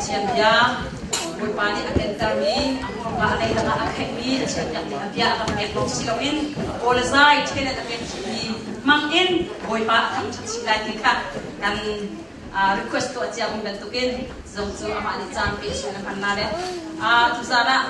Pathian bia Bawipa nih a kentermi, a hmurka a leidang ah a kheihmi, a chiatnak nih a bia a kan pek lawng si loin aw le zai ṭhelet a pek chihmi hmang in Bawipa a thangṭhat chih lai ti kha kan request tuah cia um bantukin zong cu amah nih caan pe a sung hman na le tuzan ah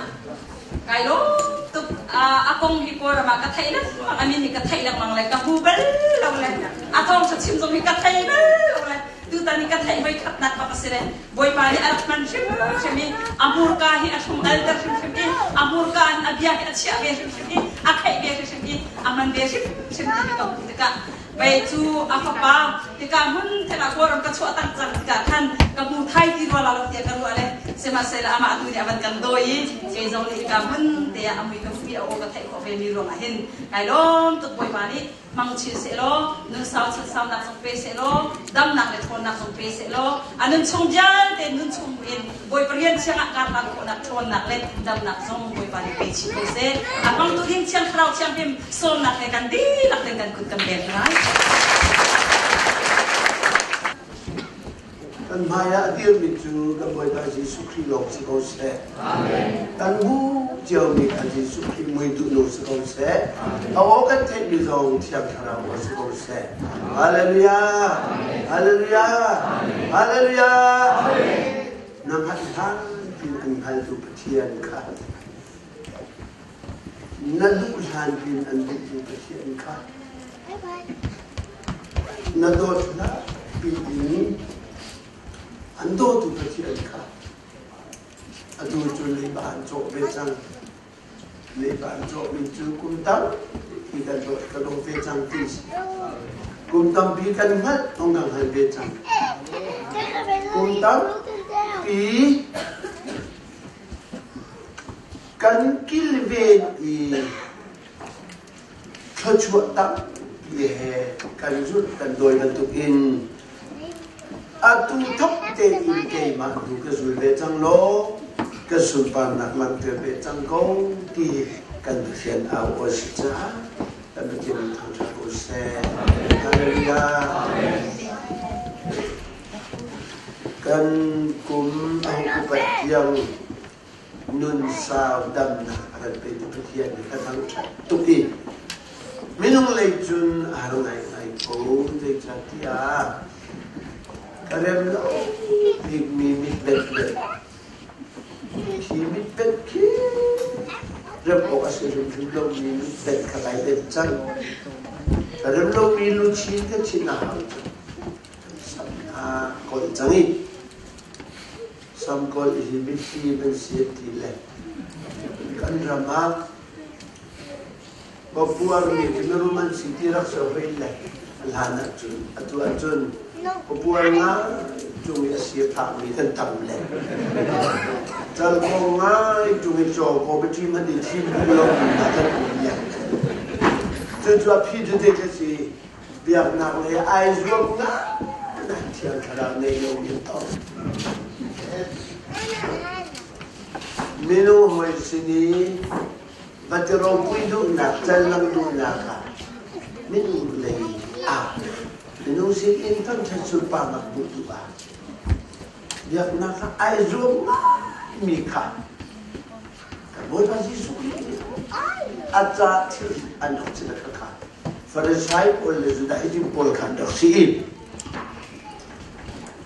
kai lawm tuk. A kong hi Kawlram ah ka theih lengmang, a min hi ka theih lengmang le ka hmu bal lo le a thawngṭha chim zong hi ka thei bal lo le tutan hi ka theih voi khatnak bak a si le Bawipa nih a rak hman hrimhrim i a hmurka hi a thlum alter hrimhrim i a hmurka in a bia hi a chiah ve hrimhrim i a kheih ve hrimhrim i a hman ve hrimhrim ti hi ka hmuh tikah vei cu a fapa hika hmun thengah Kawlram ka chuah tak cang tikah khan ka hmu thai ti rua la lo tiah ka ruah le sihmanhsehlaw amah tu nih a van kan dawi i kei zong nih hika hmun te ah a mui ka hmuh i a aw ka theih khawh ve mi ruangah hin kai lawm tuk. Bawipa nih hmang chin sehlaw, nun sau chan saunak zong pe sehlaw, damnak le ṭhawnnak zong pe sehlaw, a nun chung vialte nun chung in Bawipa rian thiang ah karhlan khawhnak ṭhawnnak le damnak zong Bawipa nih pe chin ko seh. A hmangtu ding Thiang Thlarau Thianghlim sawmnak he kan dihlak in kan kut kan beng lai. Kan hmai ah a dirmi cu kan Bawipa Jesuh Khrih lawng si ko seh. Kan hmuh ciomi kha Jesuh Khrih mui duhnu si ko seh. A aw kan theihmi zong Thiang Thlarau aw si ko seh. Hallelujah! Hallelujah! Hallelujah! Na hngalh hlan pin an hngaltu Pathian kha na duh hlan pin an duhtu Pathian kha Na dawt hlah tiin an dawtu Pathian kha atu cu leiba an cawh ve cang. Leiba an cawhmi cu kum tampi kan dawt ka daw ve cang ti si. Kum tampi kan hngalh ong kan hngal ve cang. Kum tampi kan kilven i Thluachuah tampi he kan zulh kan dawi bantukin atu thok tein keimah hnu ka zul ve cang law ka sunparnak langhter ve cang ko ti kan Pathian au aw si caah kan Pathian min thangṭhat ko seh. Hallelujah. Kan kum a hung upat tiang nun sau damnak a kan petu Pathian hi ka thangṭhat tuk i minung lei cun a har ngaingai ko. Zeicahtiah ka rem lo bikmi mitbet le khi mitbet khi rem awk a si hrimhrim lomi mitbet kha kai bet cang. Ka rem lomi luchin ka chin a hau cang. Sam hna kawl cang i Samkawl hi mifim an si an ti le kan ram ah papuarmi khi mirum an si ti rak si hoi le hlan ahcun atu ahcun papuar ngai ṭung i a si a phakmi kan tam le calkawng ngai ṭung i caw kaw biaṭi hmanh i thim duh lomi hna kan um le cucu a phi cu te si biaknak lei ai zuam ngai Thiang Thlarau nei lo in to. Minung hawi sin i va ti ropui duhnak, cal lang duhnak ah minung lei ah minung sin in thangṭhat sunparnak hmuh duh ah biaknak ah ai zuam ngaimi kha kan Bawipa Jesuh Khrih nih a ca thil an rak si kha kha Farisai pawl le Judaism pawl kha an rak si i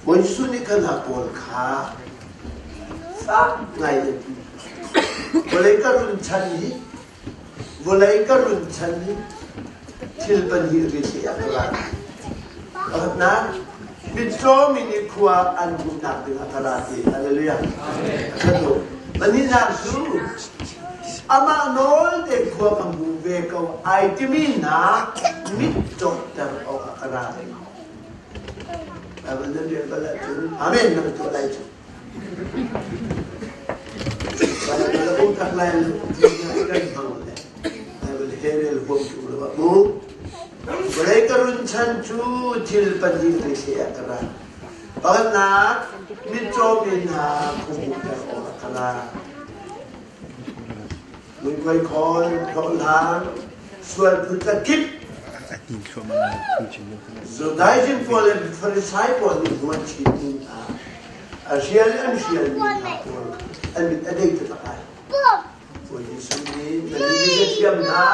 Bawi Jesuh nih khan hna pawl kha fak ngai in vawlei ka run chan hi vawlei ka run chan hi thil pahnih ri a ka ra. Pakhatnak, mitcaw mi nih khua an hmuhnak ding a ka ra ti. Hallelujah. Amen. Pahnihnak cu amah nawl te khua ka hmu ve ko ai timi hna mit cawhter awk a ka ra. Bible nan rel bal ahcun Amen nan tuah lai cu. Bible a um tak lai lo ti kan hmang le Bible he rel huam ṭung lo ah mu. Vawlei ka run chan cu thil pahnih rili ah ka ra. Pakhatnak, mitcaw mi hna khuamuhter awk ah ka ra. Lungkuai khawn, hlawhhlang, sual phun zakip Judaism pawl le Farisai pawl nih hmuan chin hna. A hrial an hrialmi hna pawl an mit a dei taktak ai. Bawi Jesuh nih nan nih thiam hna,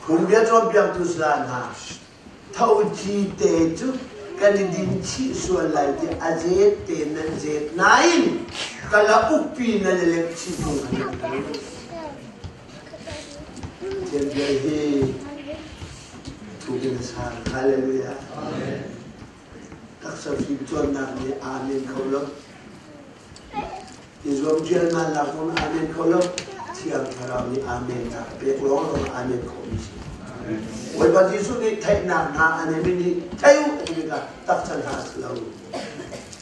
phungbia cawnpiaktu sala hna, tho ci te cu kan i din chih sual lai ti a zet te nan zet nain kala ukpi nan i lek chih tung kha nan hngal. Pathian bia hi thu in a sang. Hallelujah. Taksa fim cawnnak nih amen kho lo. I zuam ṭialmal nak zong amen kho lo. Thiang Thlarau nih amen nak a pek lawng lawng amen khawhmi si. Bawipa Jesuh nih theihnak hna a neimi nih thei u a ti tikah taksa hna a si lo.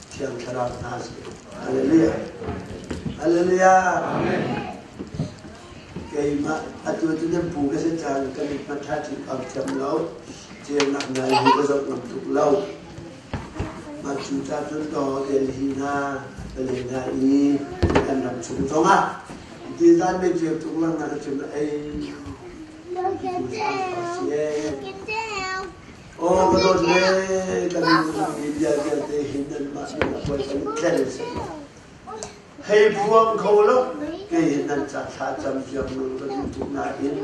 Thiang Thlarau hna a si. Hallelujah. Hallelujah. Keimah atu cu nan pu ka si cang ka mit hmanh ṭha ṭi kau thiam lo ceunak nai hi ka zoh ngam tuk lo. Mah cu ca cun taw Delhi hna pale hna i kan ram chung zongah ti zan me ceu tuk lang na ka chim ei Oh ka dawt le kan mi bia vialte hin nan mah min a puai kan tlen si. Hei phuang kho lo kei hi nan ca thla cam piak nawn ka duh tuk nain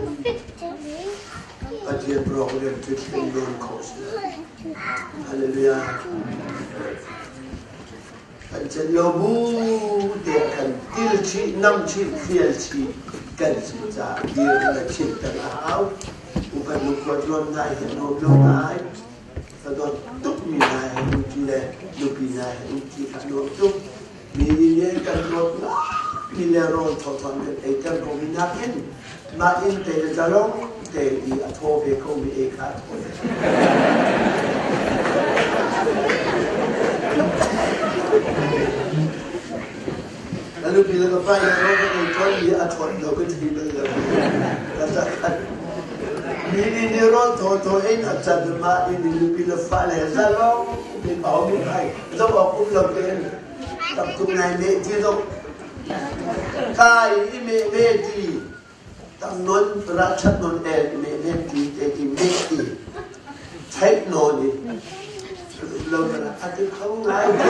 Pathian program cu thlen nawn kho si lo. Hallelujah. Kan cen lo bu te kan til chih, nam chih, fial chih kan si caah dir na chit kan a hau. Upat lungkuat ruam nai he nuam lo ngai. Ka dawt tukmi hna he umṭi le nupi hna he umṭi kha nuam tuk. Mi nih kan dawt mi le rawl thawthawng kan eiter komi nakin mah inn te le zalong te i a thaw ve komi ei kha a thaw ve. Ka nupi le ka pa le rawl kan ei tawn mi a thawt lo ka thi bal lo. Ka zakhat. Mi nih nih rawl thaw thaw in a can mah inn i nupi le fale zalong mi pau mi ai zoh awk um lo tein tam tuk nai meh ti zong kai i meh ve ti tam non ra chat non el i meh ve ti te ti meh ti theih nawn i lo na a ti kho ngai ti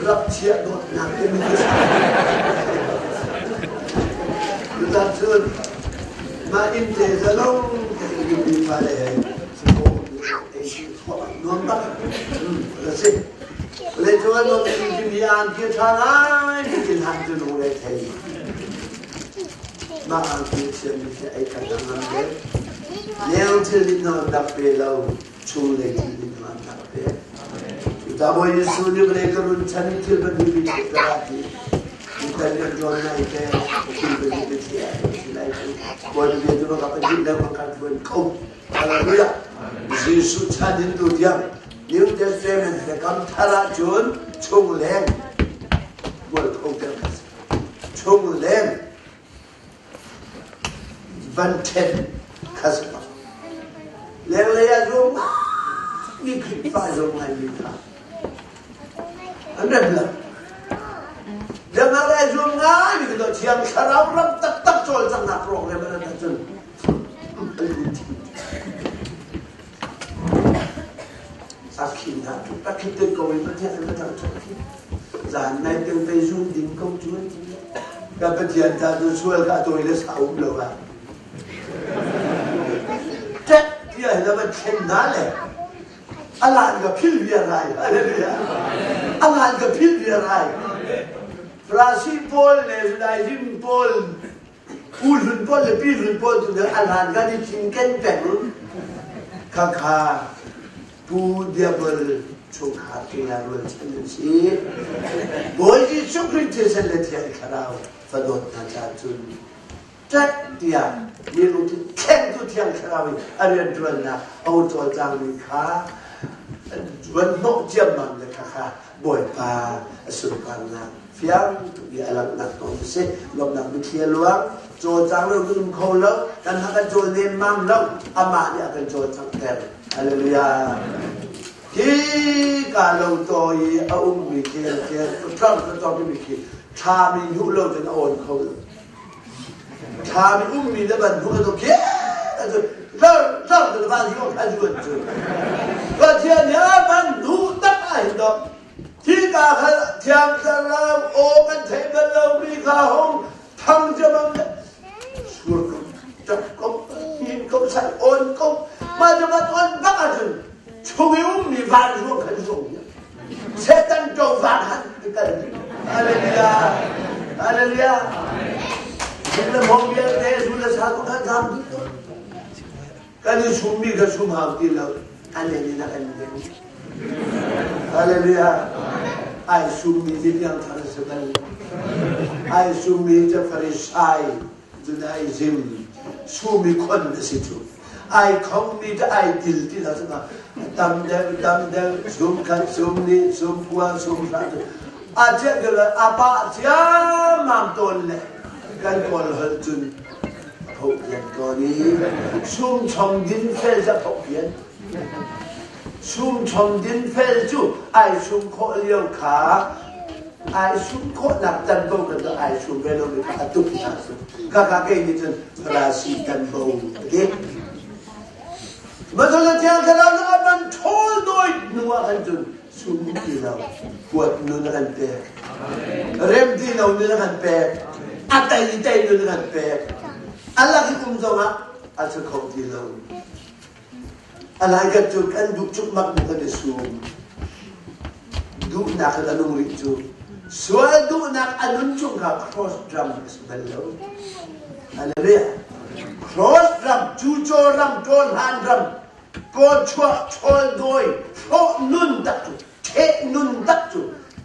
rak chiah dawtnak te mi Tutan cun mah inn te zalong te nupi fale he nuam bak a si. Le cun an nuam ti mi an ki ṭha ngai mi tin han cu lung le thei. Mah an ki thiam mi khi ei kan ngam le. Leng thil nih nawn dak pe lo chung lei thil nih nawn dak pe. Cucaah Bawi Jesuh nih vawlei ka run chan i thil pahnih mi ṭhit ka ra ti. Tutan kan ṭuan lai te thil pahnih ka thi ai si lai cu. Bawi bia cu ka pahnih le ka ṭuan kho. Hallelujah. Jesuh chan in tu tiang New Testament biakam thar ahcun chung leng bual kho ter ka si. Chung leng van ṭhen kha si ko. Lenglei ah zum mi Khrihfa zum ngaimi kha an rem lo. Biaknak lei zum ngai mi ka Thiang Thlarau ram taktak cawlcanghnak program an ahcun an lut A khi hna cu a khi te ko i Pathian an ka thangṭhat khi. Zan nai teng pei zum ding ko cu an ti. Ka Pathian ta cu sual ka tawi le sa um lo ah. Tek tiah na van thlen na le alan ka phil viar ai. Hallelujah. Alan ka phil viar ai. Farasi pawl le Judaism pawl Pu Hlun pawl le Pi Hlun pawl tu nih a hlan kan i cinken peng. Khakha Pu Diabol chungkhar kaya rualchan an si. Bawi Jesuh Khrih thisen le Thiang Thlarau fadawt hna ca cun ṭek tiah mi lungthin thlengtu Thiang Thlarau i a rianṭuannak a ur cawlcangmi kha van hnawh ciammam le khakha Bawipa a sunparnak fiang tuk i a langhnak tawn a si. Lawmhnak mitthli a luang. Cawlcang lo kan um kho lo. Kan hna kan cawl nemmam lo. Amah nih a kan cawlcanghter. Hallelujah. Hi ka lo taw i a ummi khel khel tlang tlang timi khi thlami hnuh lo cun a awn kho lo. Thlami ummi le ban hnuh a to khel. Lar lar tu van hi kha zuan cu. Pathian nih a van duh tak ah hin dawh. Thika kha thiang thlarau aw kan theih bal lomi kha hung thang ciammam le sur ko, ṭap ko, hnin ko, sai awn ko. Mah cu van awn bak ahcun chung i ummi van ruang khan ruang Satan ṭo van han ti kal dih. Hallelujah. Hallelujah. Zul le mong vialte zul le sa tu khan zam dih ko. Kan i summi kha sum hau ti lo. An in a kan ding. Hallelujah. Ai summi hi piangthar a si bal. Ai summi cu Farisai Judaism sumi khon a si cu. Ai khongmi cu ai til ti lo cun tam deuh tam deuh sum khat sum ni sum kua sum hra cu a chiah ke le a pa ciammam tawn le kan kawl holh cun a phoh pian tawn i sum chom din fel za phoh pian sum chom din fel cu ai sum khawh lio kha ai sum khawhnak tanbo kan cu ai sum ve lomi kha a tuk hna cu kaka kei nih cun Farasi tanbo a ti. Mathala thiang thlarau nih a van ṭhawl dawi hnu ah khan cun sum ti lo huat nun a kan pek rem ti lo nun a kan pek a tei tei nun a kan pek a lak i um zongah a si kho ti lo. A laikat cu kan duh cukmak mi kan i sum. Duhnak in a nung rih cu. Sual duhnak a nun chung kha cross drum a si bal lo. Hallelujah. Cross ram, cucaw ram, ṭawl hlan ram, kawl chuah, ṭhawl dawi, hrawh nun tak cu, ṭheh nun tak cu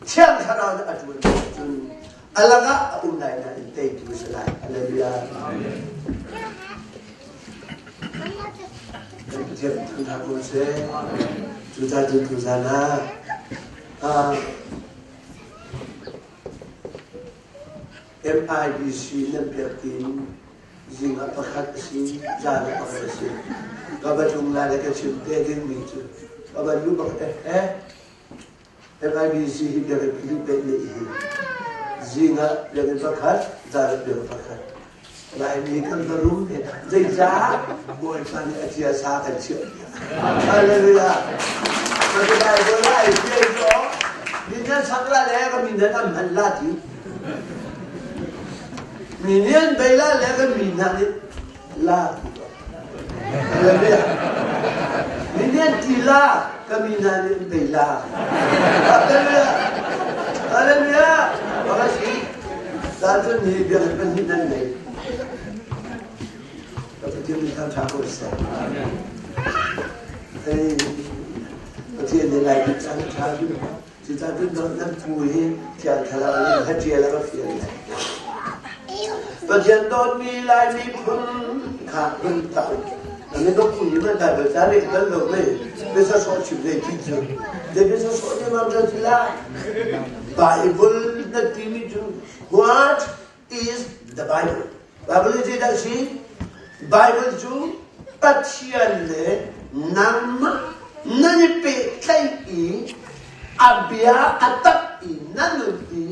Thiang Thlarau nih a ṭuan cun a lakah a um lai nain teitu a si lai. Hallelujah. Kan Pathian thangṭhat ko seh. Cucaah cun tuzan ah MIBC nan pek tiin zing ah pakhat a si, zan ah pakhat a si. Ka va tlung lai le ka chim te dingmi cu ka van lu bak eh eh MIBC hi biakinn pahnih pek nih hi zing ah biakinn pakhat, zan ah biakinn pakhat. Laimi kan va rum he zeicah Bawipa nih a cia sa kan chiah piak. Hallelujah. Ka Bible ai fial cu min nan sak la le ka min nan am hman la ti. Mi nian bei la le ka min hna nih la ti ko. Hallelujah. Mi nian ti la ka mi hna nih an bei la. Hallelujah. Hallelujah. Makasih. Cun hi biakinn pahnih nan ngei. Ka Pathian nih thangṭha ko seh. Hei, Pathian nih lai bik caan ṭha cu cucaah cun nan pu hi thiang thlarau in hlaṭial a ka fial. Pathian dawtmi Lai miphun kha hun tak. Nan ka pu hi man Bible ca rel bal lo mei biasa sawh chim zei ti cu. Zei biasa sawh ne mam ti la. Bible na timi cu What is the Bible? Bible hi zeidah a si? Bible cu Pathian le nangmah nan i pehtlaih i a bia a tak i na nun i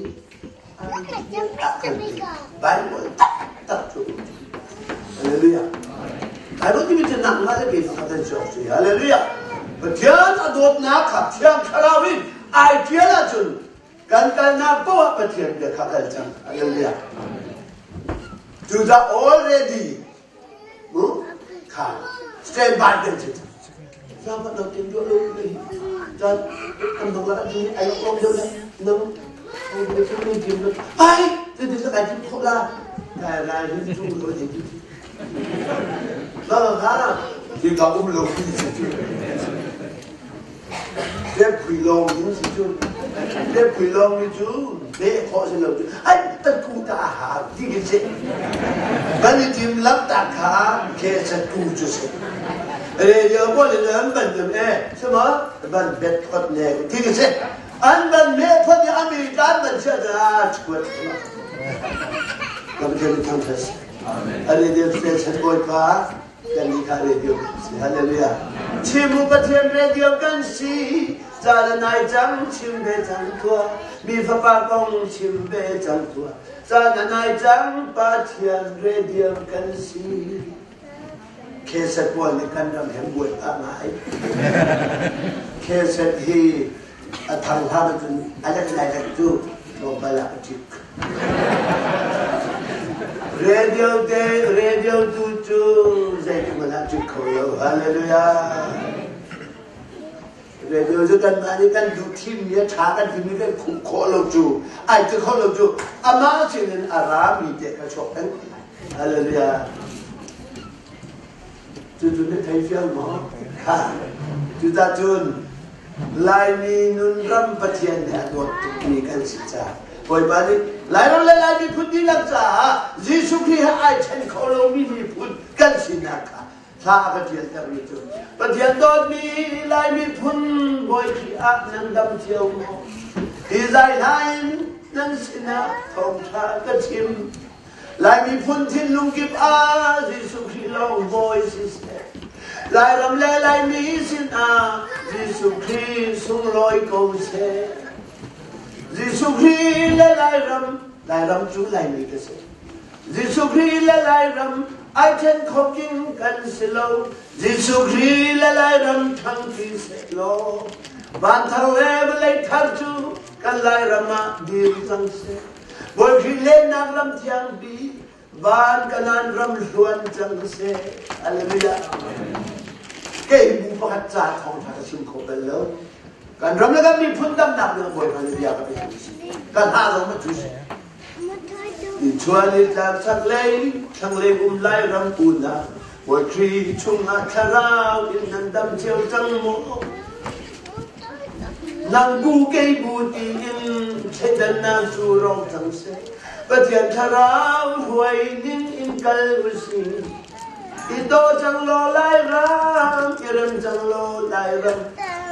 Bible taktak cu Hallelujah. Bible timi cu nangmah le keimah kha kan si awk si. Hallelujah. Pathian a dawtnak kha Thiang Thlarau in ai ṭial ahcun kan kalnak paoh ah Pathian bia kha kal cang. Hallelujah. Cucaah already kha stand by kan si cang. Zaangfah lo tin duah lo ni caan kan bang la kan ni ai om deuh le nang ong deuh cu ni tim lo ai te ti sa kai tim khawh la kai rai hin chung lo ti ti la kha ti ka um lo ti si cu Te phui lawng in si cu. Te phui lawng ni cu beh khawh si lo cu. Ai tan ku ta ha ti ki si. Kan i tim lam ta kha ke sa tu cu si. Radio ko le an ban dem e sama ban bet phot ne ti ki si. An ban me phot ni American ban sia da chuat. Kan Pathian thang thas. Radio station bawipa kan nih kha radio kan si. Hallelujah. Chim u Pathian radio kan si. Caan a nai cang chim ve cang tuah. Mi fapa kong chim ve cang tuah. Caan a nai cang Pathian radio kan si. Kheset pawl nih kan ram he buai pah ngai. Kheset hi a thang hlan ahcun a let lai let cu tlawmpal ah a ṭik. Radio te radio tu cu zeitik hmanh ah ṭik kho lo. Hallelujah. Radio cu kanmah nih kan duh thimmi a ṭha kan timi kan khumh khawh lo cu ai ti kho lo cu amah sinin a rami te kha chuak peng. Hallelujah. Cucu na thei fiang maw? Ha. Cucacun Laimi nun ram Pathian nih a dawt tukmi kan si caah Bawipa nih Lairam le Lai miphun dihlak caah Jesuh Khrih he ai ṭhen kho lomi miphun kan sinak kha thla a ka ṭialtermi cu Pathian dawtmi Lai miphun Bawi Khrih ah nan dam cio maw? Hi zai hla in nan sinah thawngṭha ka chim. Lai miphun thinlung kip ah Jesuh Khrih lawng bawi siseh. Lairam le Laimi sinah Jesuh Khrih sunglawi ko seh. Jesuh Khrih le Lairam, Lairam cu Laimi ka si. Jesuh Khrih le Lairam ai ṭhen kho king kan si lo. Jesuh Khrih le Lairam ṭhangṭi seh law. Van thar le vawlei thar cu kan Lairam ah dir cang seh. Bawi Khrih lennak ram thiangpi van kanan ram hluan cang seh. Hallelujah. Kei bu pakhat ca thawngṭha ka chim kho bal lo. Kan ram le kan miphun damnak ding Bawipa nih bia ka pek Kan hna zong ma cu si. Nichuah ni tlak chaklei thlanglei um lai ram unau Bawi Khrih chungah thlarau in nan dam cio cang maw? Nang bu kei bu tiin thleidannak cu rong cang seh. Pathian thlarau hruai ning in kal usih. I daw cang law Lairam, i rem cang law Lairam.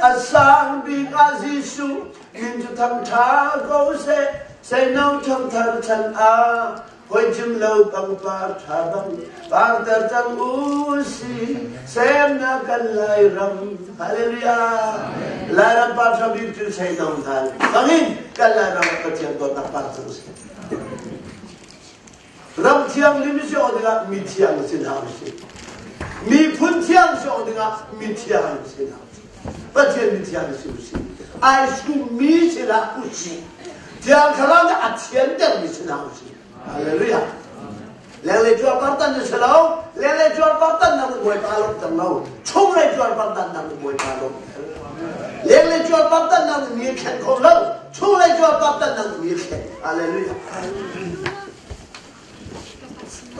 A sang bik ah Jesuh min cu thangṭha ko seh. Seino ṭhangthar chan ah Hawichim lo pangpar ṭha bang parter cang u si semnak kan Lairam. Hallelujah. Lairam par ṭha bik cu seino hna bangin kan Lairam ah Pathian dawtnak par cang si. Ram thianghlim si awk dingah mi thiang si hna usih. Miphun thiang si awk dingah mi thiang si hna usih. Pathian mi thiang si usih. Ai summi si hlah usih. Thiang Thlarau nih a thiantermi si hna usih. Hallelujah. Lenglei cuar partan na si lo. Lenglei cuar partan na Bawipa lawmter lo. Chunglei cuar partan na Bawipa lawmter. Lenglei cuar partan na mi thlen kho lo. Chunglei cuar partan na mi thlen. Hallelujah.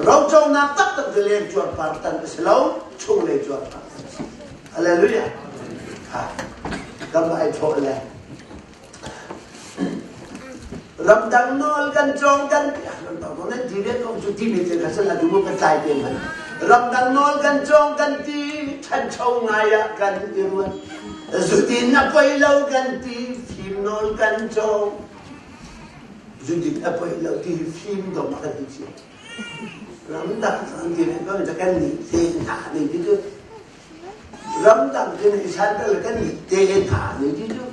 Roconak taktak cu leng cuar partan a si lo. Chunglei cuar partan a si. Hallelujah. Ha. Kam ai thawh le. Ramdang nawl kan cawng kan ramdang nawl nan ti ve ko cu ti mi te kha sal adu kan tlai te man ramdang nawl kan cawng kan ti ṭhancho ngai ah kan i ruat zutin a poi lo kan ti fim nawl kan cawng zutin a poi lo ti fim dong kan ti si ramdang kan ti ve ko kan ni te hna ne ti cu Ramdang tin i santer le kan nih te hna ne ti cu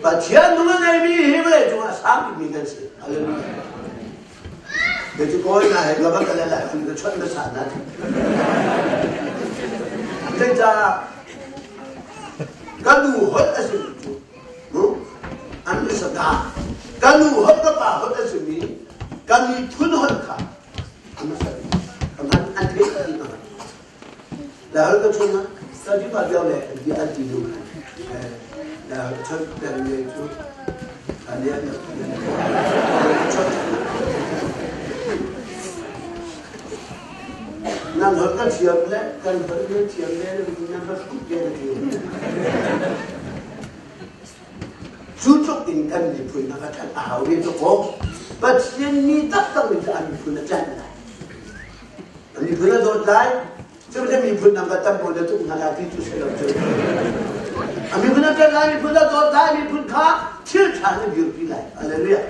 Pathian nung a ngeimi hi vawlei cungah sang bikmi kan si. Hallelujah. Kei cu kawi na he gaba ka le lai an ka chawnh hmasa na. Zeicah ka nu holh a si cu an i sada ka nu holh ka pa holh a simi ka miphun holh kha an sa an theih ti Lai ka chun na study pa biao le di an ti lu lai chun peng le cu an ya na chun nan hol ka thiam le kan hol le thiam le nan va khut le na ti cu tluk in kan miphun na ka ṭhat a hau ve tuk ko Pathian mi taktak mi cu an miphun a tlanh lai Miphun a dawt lai. Cu le miphun dang ka tam na tuk hna lai ti cu si lo cu. A miphun a ṭan lai, miphun a dawt lai, miphun kha thil ṭha in dirpi lai. Hallelujah.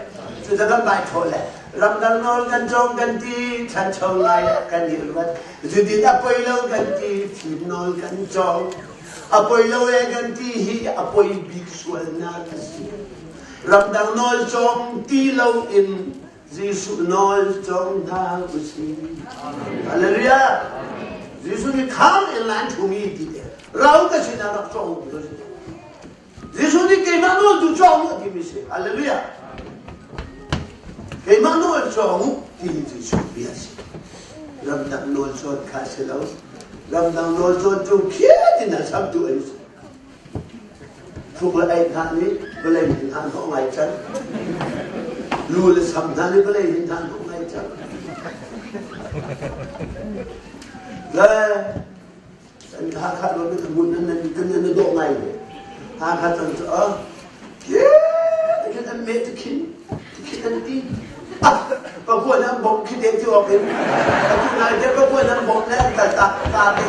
Cu ta kan bai thaw le ramdang nawl kan cawng kan ti, ṭhancho ngai ah kan i ruat. Cutin a poi lo kan ti, fim nawl kan cawng. A poi lo e kan ti hi a poi bik sualnak a si. Ramdang nawl cawng ti lo in Jesuh nawl cawng hna usih. Hallelujah. Jesuh nih khang in lan ṭhumi ti te rau ka sinah rak cawng ti si. Jesuh nih keimah nawl tu cawng u timi si. Hallelujah. Keimah nawl cawng u ti hi Jesuh bia si. Ramdang nawl cawn kha si lo. Ramdang nawl cawn cu khiat in a samtu an si. Thluk le ei hna nih vawlei hin hna hnawh ngai cang. Lu le sam hna nih vawlei hin hna hnawh ngai cang. Le kan Hakha lo kan ngun nan nan kan nan dawh ngai ve. Hakha cang cu a ke khin an me ti khin ti khin an ti. Pa kuan an bom khi te ti awk in atu nai te pa kuan an bom le an ta ta ta te.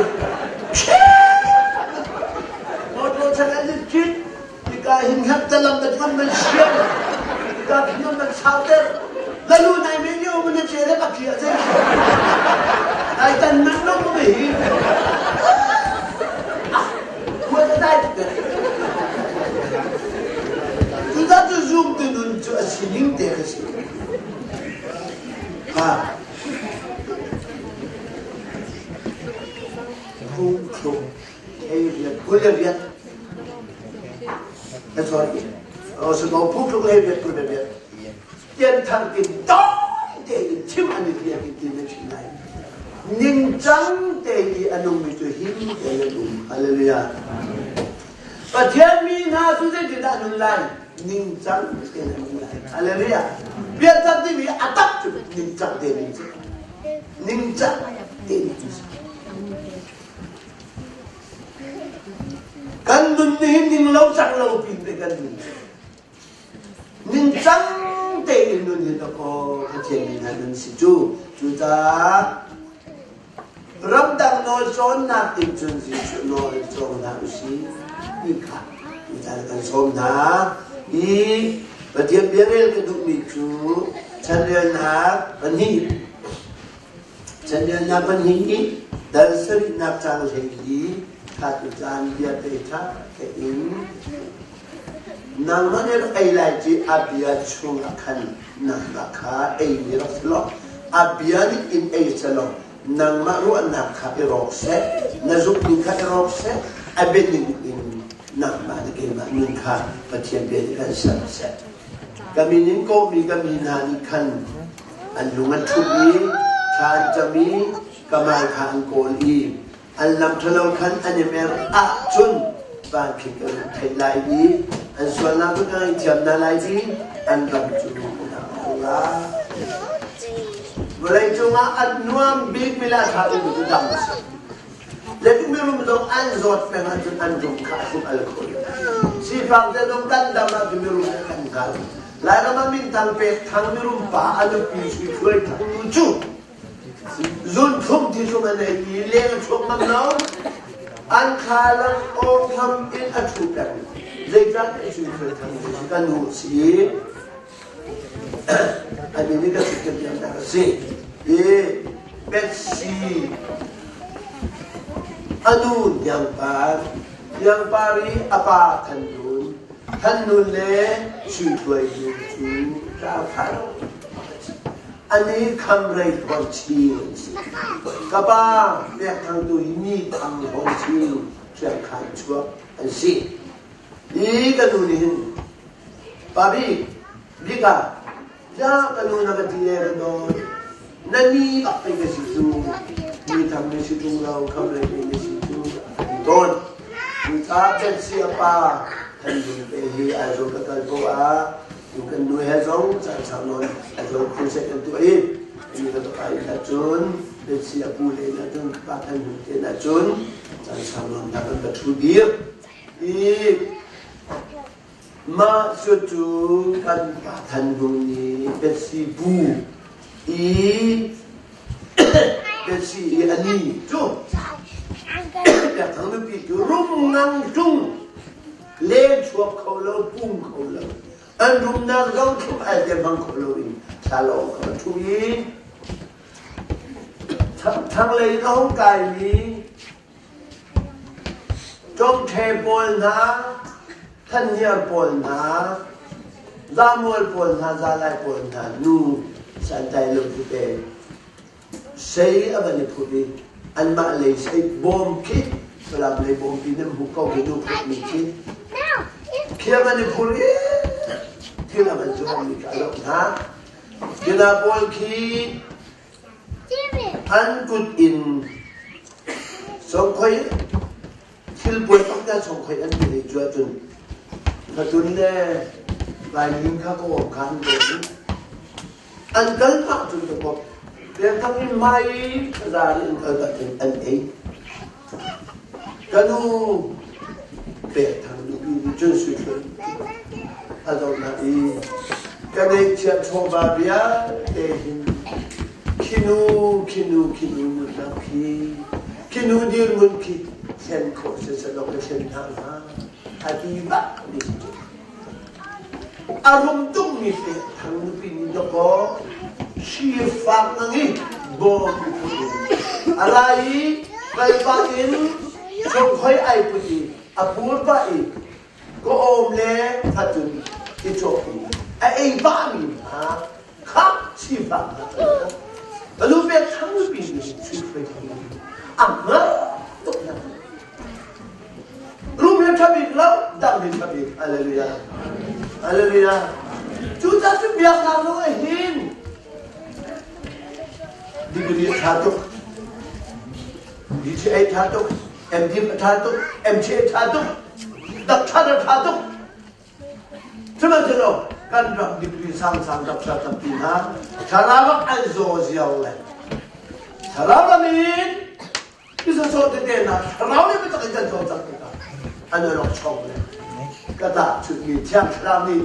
Motor chan an chit tika hin hap talam ta tuan man siam tika phinom man sauter lalu nai me nyo man che le pakhi a che nai tan man lo mo me hi khua ta dai te tu ta tu zoom tu nun cu a sining te ka si ha phungthluk ei riat kul le riat sorry so phungthluk ei riat kul le riat tian thang tin dong te in chim an i fiang in tin na chim lai ningcang te i a nungmi cu him te an um hallelujah Pathian mi hna cu zeitindah nun lai ningcang te an nung lai hallelujah biatak timi a tak cu ningcang te ning cu ningcang te ning cu Kan nun nih ning lo cang lo pin te kan nun. Ningcang tein nun hi dakaw Pathian mi hna nun si cu. Cucaah ramdang nawl cawnnak in cun Jesuh nawl cawng hna usih ti kha tutan kan sawm hna. Hi Pathian bia rel ka duhmi cu chanrelnak pahnih Chanriannak pahnih i dal sarihnak caang 14 kha tucaan bia te ṭha tein nangmah nih rak ei lai ci a bia chungah khan nangmah kha ei mi rak si law a bia nih in ei selaw nangmah ruahnak kha i rawk seh na zumhning kha i rawk seh a bianing in nangmah le keimah nun kha Pathian bia nih kan ser seh ka min in kawhmi ka mi hna nih khan An lung an ṭhumh i thla an cam i ka hmai kha an kawl i an lam ṭhalo khan an i mer ahcun van khin ka rung theih lai i an sualnak cu ka ngaihthiam hna lai i an ram cu ka hau lai. Vawleicung ah an nuam bikmi le a ṭha bikmi cu dam a si. Zeitik mirum zong an zawt peng ahcun an rum kha a tum al kho. Sifak te zong kan dam ahcun mirum he kan hngal. Lairam ah minthang pek thang mirum pa a nupi sui thluai thang nu cu zunthlum thisum a nei i leng a chuak ngam lo. An thlalang awng in a ṭhu peng. Zeicahtiah sui thluai thang nu cu ka nu a si i ani nih ka sut kan a si. I Betsy a nu Hniangpar, Hniangpar i a pa Than Nun, Than Nun le Sui Thluai Nu cu tlangthar ani kham rei Hlawn Chin an si. Ka pa Pek Thang tu hi ni Thang Hlawn Chin Hriangkhan chuak an si. Hi ka nu nih hin Pa Bik, Bika, Ja ka nu na ka ti le ka dawt. Na ni bak pei ka si cu. Mi thang na si ṭung lo, kham le pe na si cu a ti tawn. Cucaah Betsy a pa Than Dun te hi Aizawl ka kal poah ah tu kan nu he zong caan sau nawn Aizawl crusade kan tuah i mi ka pa inn ahcun Betsy a pu le inn ahcun ka pa Than Dun te inn ahcun caan sau nawn hna kan va ṭhu dir. I Mah cucu kan pa Than Hmung nih Betsy bu i Betsy i a ni cu Pek Thang nupi cu rum ngang ṭung len chuak kho lo pum kho lo an rumnak zong thlum al te hmang kho lo in thlalawng kha a ṭhu i thlanglei in a hung kaimi Ṭawngṭhe pawl hna, thanhniar pawl hna, zamual pawl hna, zalai pawl hna nu santlai lo tete sei a van i phut i. Anmah lei sei bawm khi Falam lei bawmpi nan hmuh ko khi nu phutmi khi khiang an i phur i thil a van zuangmi kha a zoh hna. Hina pawl khi an kut in songkhoi thil puai pakta songkhoi an ti cu ahcun fatun le vailim kha ka awm kha an dawn an kal pah cun ka kop piangthang in mai thazaang in kal pah cun an ei Ka nu Pekthang nupi nih cun suihlun a zohnak i ka ngeihchiah chawva vialte hin khinu khinu khinu nunnak khi khinu dirhmun khi thlen khawh siselaw ka thlen hna hnga a ti bak mi si cu. A rum tukmi Pekthang nupi nih dawkaw sifak ngang i bawm phun in a ra i kalpah in chungkhoi ai put i a pur pah i ka awm le fatun i cawh i a ei pahmi hna kha sifak hna ka nu Pekthang nupi nih sifak a hngal tuk hna. Rum he ṭha bik lo, dang he ṭha bik. Hallelujah. Hallelujah. Cucaah cun biaknak zong ah hin degree a ṭha tuk. DTA ṭha tuk. MD a ṭha tuk. MTA ṭha tuk. Doctor a ṭha tuk. Sihmanhsehlaw kan ram degree sangsang doctor tampi hna thlarau an zaw ziau le thlarau lam in Misasawh tete hna thlarau nih biatak in kan cawlcangh tikah an i rawk chong le ka tahchunhmi Thiang Thlarau nih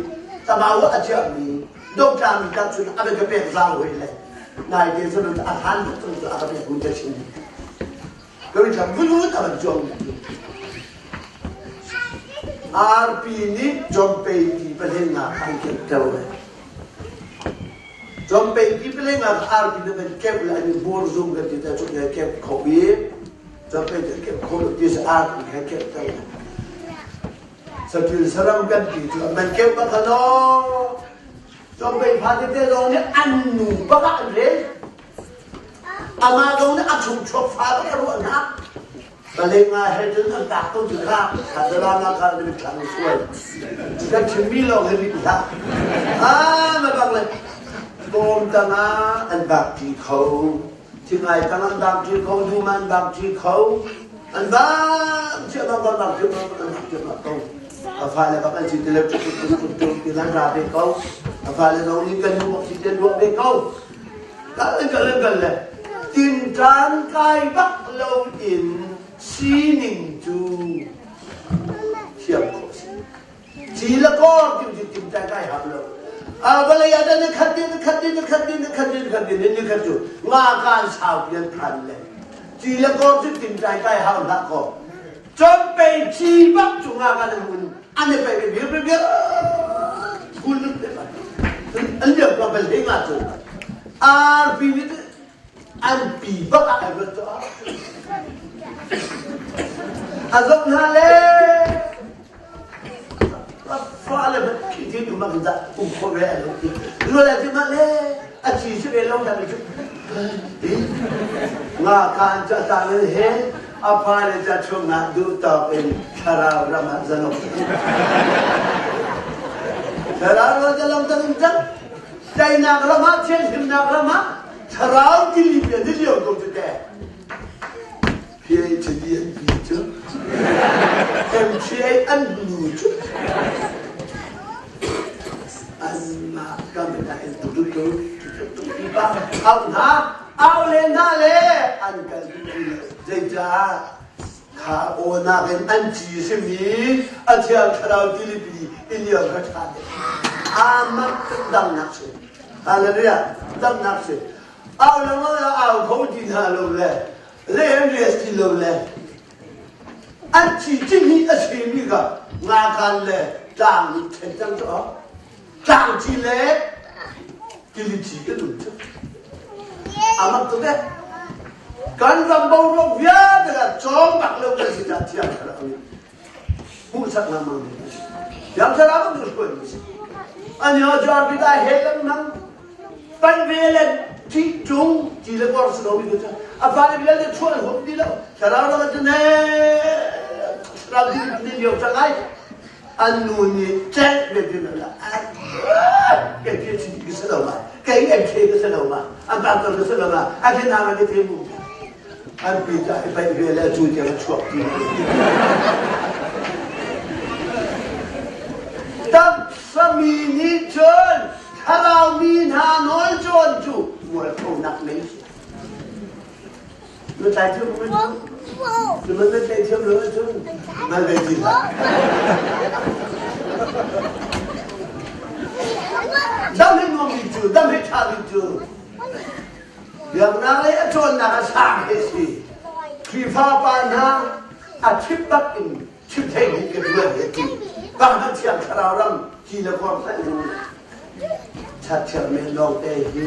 tamau ah a chiahmi dongtlangmi tahchunh a ka pek zau hoi le naite cu a hlan tuk cang cu a ka pek mi ka chim ka ri thlam vun a van cuang mi arpi nih cawmpei ti pahlen nga an keuh le Cawmpei ti paleng ah arpi na van keuh le an i bur zum kan ti ta cu na keuh kho i cawmpei ti keuh kho lo ti si arpi kha keuh ter satil saram kan ti cu man keuh bak kha no cawmpei fa tete zong nih an nu bak ah an rel amah zong nih a chung chuak fa bak a ruah hna Palenga he cun an tak ko cu kha Khatala kha na mitthlam sual. Kan chimmi lawng hi rit hlah. Ah, ma bak le bawm tangah an bak ṭi kho. Thingai tang an bak ṭi kho, dum an bak ṭi kho. An bak cia bak bak bak cia bak an bak cia bak ko. A fale bak an si ti le tuk tuk tuk tuk ti lan ra ve ko. A fale zong nih kan nu bak si te luak ve ko. Kal kal kal le tinṭan kai bak loin sining cu thiam khawh si. Ci le kawr ti cu tinṭan kai ham lo. A vawlei ah ni khat ni khat ni khat ni khat ni khat ni ni khat cu nga kan sau pian phan le ci le kawr cu tinṭan kai hau hlah kaw Cawmpei ci bak cu nga kan mun an i pe bir bir bir kun an liam ko bel he nga cu arpi nih an pi bak ah ai ruat tuah a zong hna le fa le khi ti tu mak za um kho ve an ti lu le ti ma le a chi si ve lo da mi chu nga kan cha ta le he a fa le cha chung ah duh tawk in thlarau ram ah zalong thlarau ram zalong tang tang teinak ram ah thianhlimnak ram ah thlarau tili pe ni lio ko cu te PhD an pi cu MTA an nu cu anmah kam in in tu tu tu tu tu pa au hna au le hna le an kal zeicah kha aw nak in an ci simi a thiang thlarau tilipi iliam kha ṭha deuh amak damnak si hallelujah damnak si au lengmang la au kho ti hna lo le le an res ti lo le an thi cihmi a simi kha ngakan le tlang nih then cang cu tlang ci le tili ci kan um cu amak tuk eh kan ram boruak vialte kha cawng bak lo kan si dah thiang thlarau nih hmuhsak lengmang ding a si thiang thlarau kan hruai mi si an yo jar pita he lengmang pan ve len. Ṭih ṭung ti le kor si lomi cu a fale vialte chuah an huam ti lo. Thlarau ram ah cun thlarau din lio cang ai. An nu nih celh ve ti lo la. Kei ti chi ka si lo ma. Kei MK ka si lo ma. An pastor ka si lo ma. A khin hna ma ka the mu. An pi ta i paih ve le cu tiang a chuak ti. Taksa mi nih cun thlarau mi hna nawl cawn cu mualphonak men si. Na tlai thiam ma? Na man na tlai thiam lo ahcun mal ve ti hlah. Dam hi nuam bik cu, dam hi ṭha bik cu. Biaknak lei a cawnnak a sang hi si. Khrihfa pa hna a chip bak in chim thei nih ka duan he ti bang thiang thlarau ram ti le kor hlanh in chat thiang men lawng te hi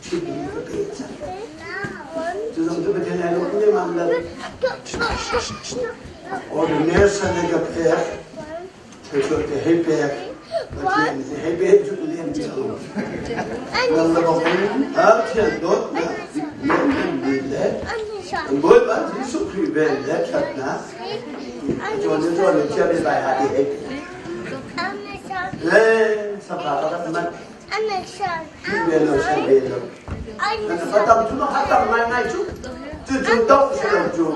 chim mi ka pe cang cu zong cu Pathian ai lawm ne mam lo ordination he ka pek thilchuah te hei pek Pathian hei pe cu lian cang nang le bok in thian dawt na lian mi le Bawipa Jesuh Khrih vel le ṭhatnak cawn in cawn in thiam i vai ha ti hei le sapa ka rak mat ve lo san ve lo ka tam cu ma tam ngai ngai cu cu cu do si lo cu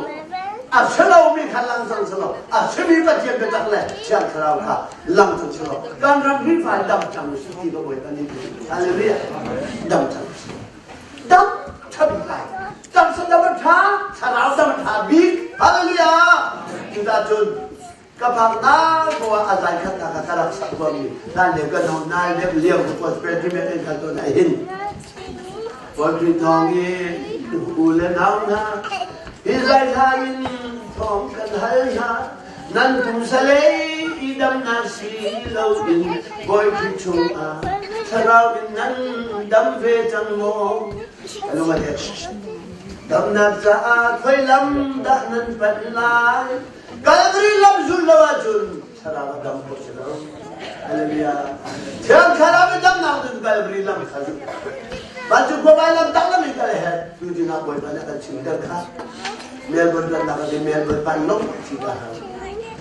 a si lo mi kha lang cang si lo a si mi Pathian biatak le Thiang Thlarau kha lang cang si lo kan ram hi fai dam cang si ti ka Bawipa nih Hallelujah dam cang si dam ṭha bik lai taksa dam a ṭha thlarau dam a ṭha bik hallelujah cuta cun ka phak nak ko ah a zai khat nak ka rak sak mi nan le kan ho nai le liam ko prosperity men en kal to na hin Poetry thong i u le nau hna hi zai hla in thong kan hal hna nan pumsalei i damnak si loin Bawi chungah thlarau in nan dam ve cang maw? Damnak caah khoi lam dah nan panh lai? Calvary lam zul lo ahcun thlarau a dam khawh si lo. Hallelujah. Thiang thlarau in damnak cun Calvary lam kha zul. Vancung khua vai lam tak lam in kal he tu dingah Bawipa nih a kan chimter kha. Melbourne kan nak ah Melbourne vanlawng ci ka hau.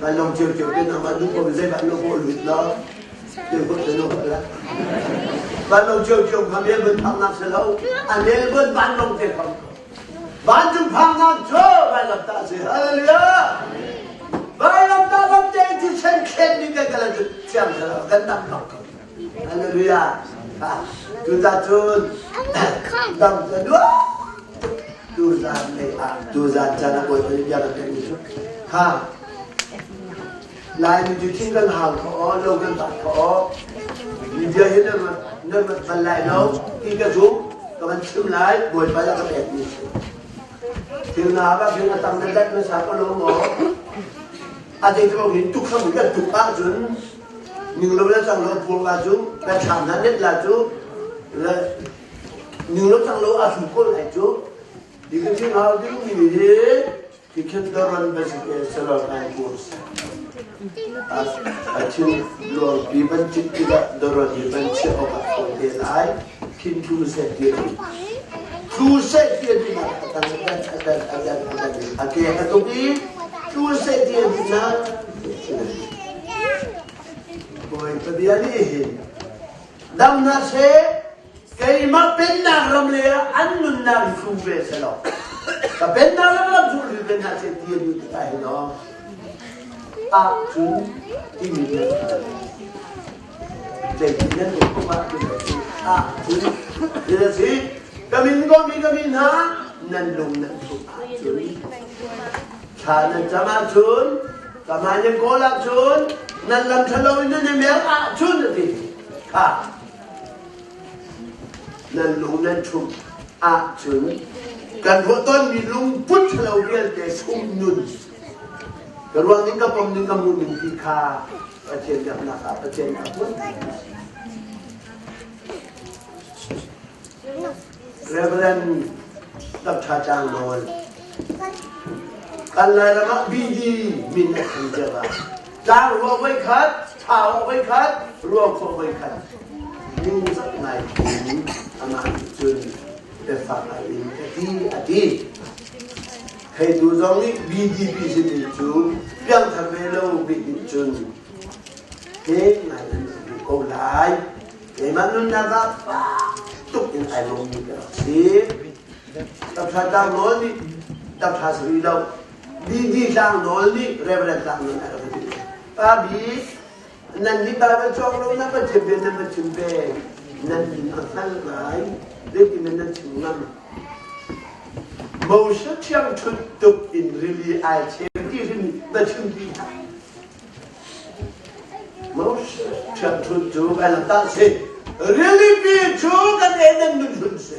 Vanlawng cio cio te nang duh ko zei vanlawng ko lut lo. Te ko te no la. Vanlawng cio cio kha Melbourne phak nak se lo. A Melbourne vanlawng te phak. Vancung phak nak cu vailam ta si. Hallelujah. Vailam ta lam te thisen thlen ni kan kala cu thiang thlarau kan dam bak ko. Hallelujah. Tuta cun dam ka nuam tuzan lei ah tuzan caan ah Bawipa nih bia kan pekmi cu kha Laimi cu thing kan hang kho aw lo kan bat kho aw media hi nan nan rat bal lai lo ti ka zum ka van chim lai Bawipa dah ka pekmi si thil na ba thil a tam na dat na sa ko lo maw a te cu hin tuk kham kan tuk ahcun ning lo le cang lo pur la cu kan thlam na net la cu le ning lo cang lo a hru ko lai cu di kan thing hau ding mi hi ti khin doron ba si ke selo nai pur a thil luang pi ban chit tikah doron hi ban chiah awk ah fawi te lai khin thu se ti thu se ti ti na atang adan adan adan adan a ke a tuk i thu se ti ti na Bawipa bia nih hin dam hna seh keimah pennak ram le ah an nunnak hi hrum ve selaw ka pennak ram lam cu ri ve hna seh ti an duh tikah hin aw ah cun timi bia zeitin nan um kum ah cun ah cun ti a si ka min ko mi ka min hna nan lung nan thuk ahcun thla nan cam ahcun ka hmai nan kawl ahcun nan lam ṭhalo in nan i mer ahcun a ti kha nan lung nan ṭhumh ahcun kan ruah tawnmi lungput ṭhalo vialte sum nun ka ruang ning ka pom ning ka hmuh ning ti kha Pathian biaknak ah Pathian a hmun. Reverend Dr. Chang Nawl kan Lairam ah BD min a thang cia ba. Tlang rua voi khat, thla voi khat, rua khua voi khat. Ningzak ngai in amah nih cun. Biafak ngai in ka ti a ti. Theitu zong nih BDP sinin cu piangthar ve lo bik nih cun he ngai in an duh ko lai. Keimah nunnak ah fak tuk in ai lawmmi ka rak si. Taptha tlang nawl nih taptha si rih lo. BD tlang nawl nih Reverend tlang nawl a rak ti. Pa Bik, nan nih Bible cawk lo na Pathian bia nan va chim ve. Nan min a hngal ngai. Zeitin nan chim ngam? Moses ṭhiangṭhunh tuk in rili ai chem ti hrim va chim ti hlah. Moses ṭhiangṭhunh cu vai lam tah si. Rilipi cu kan Eden nun hlun si.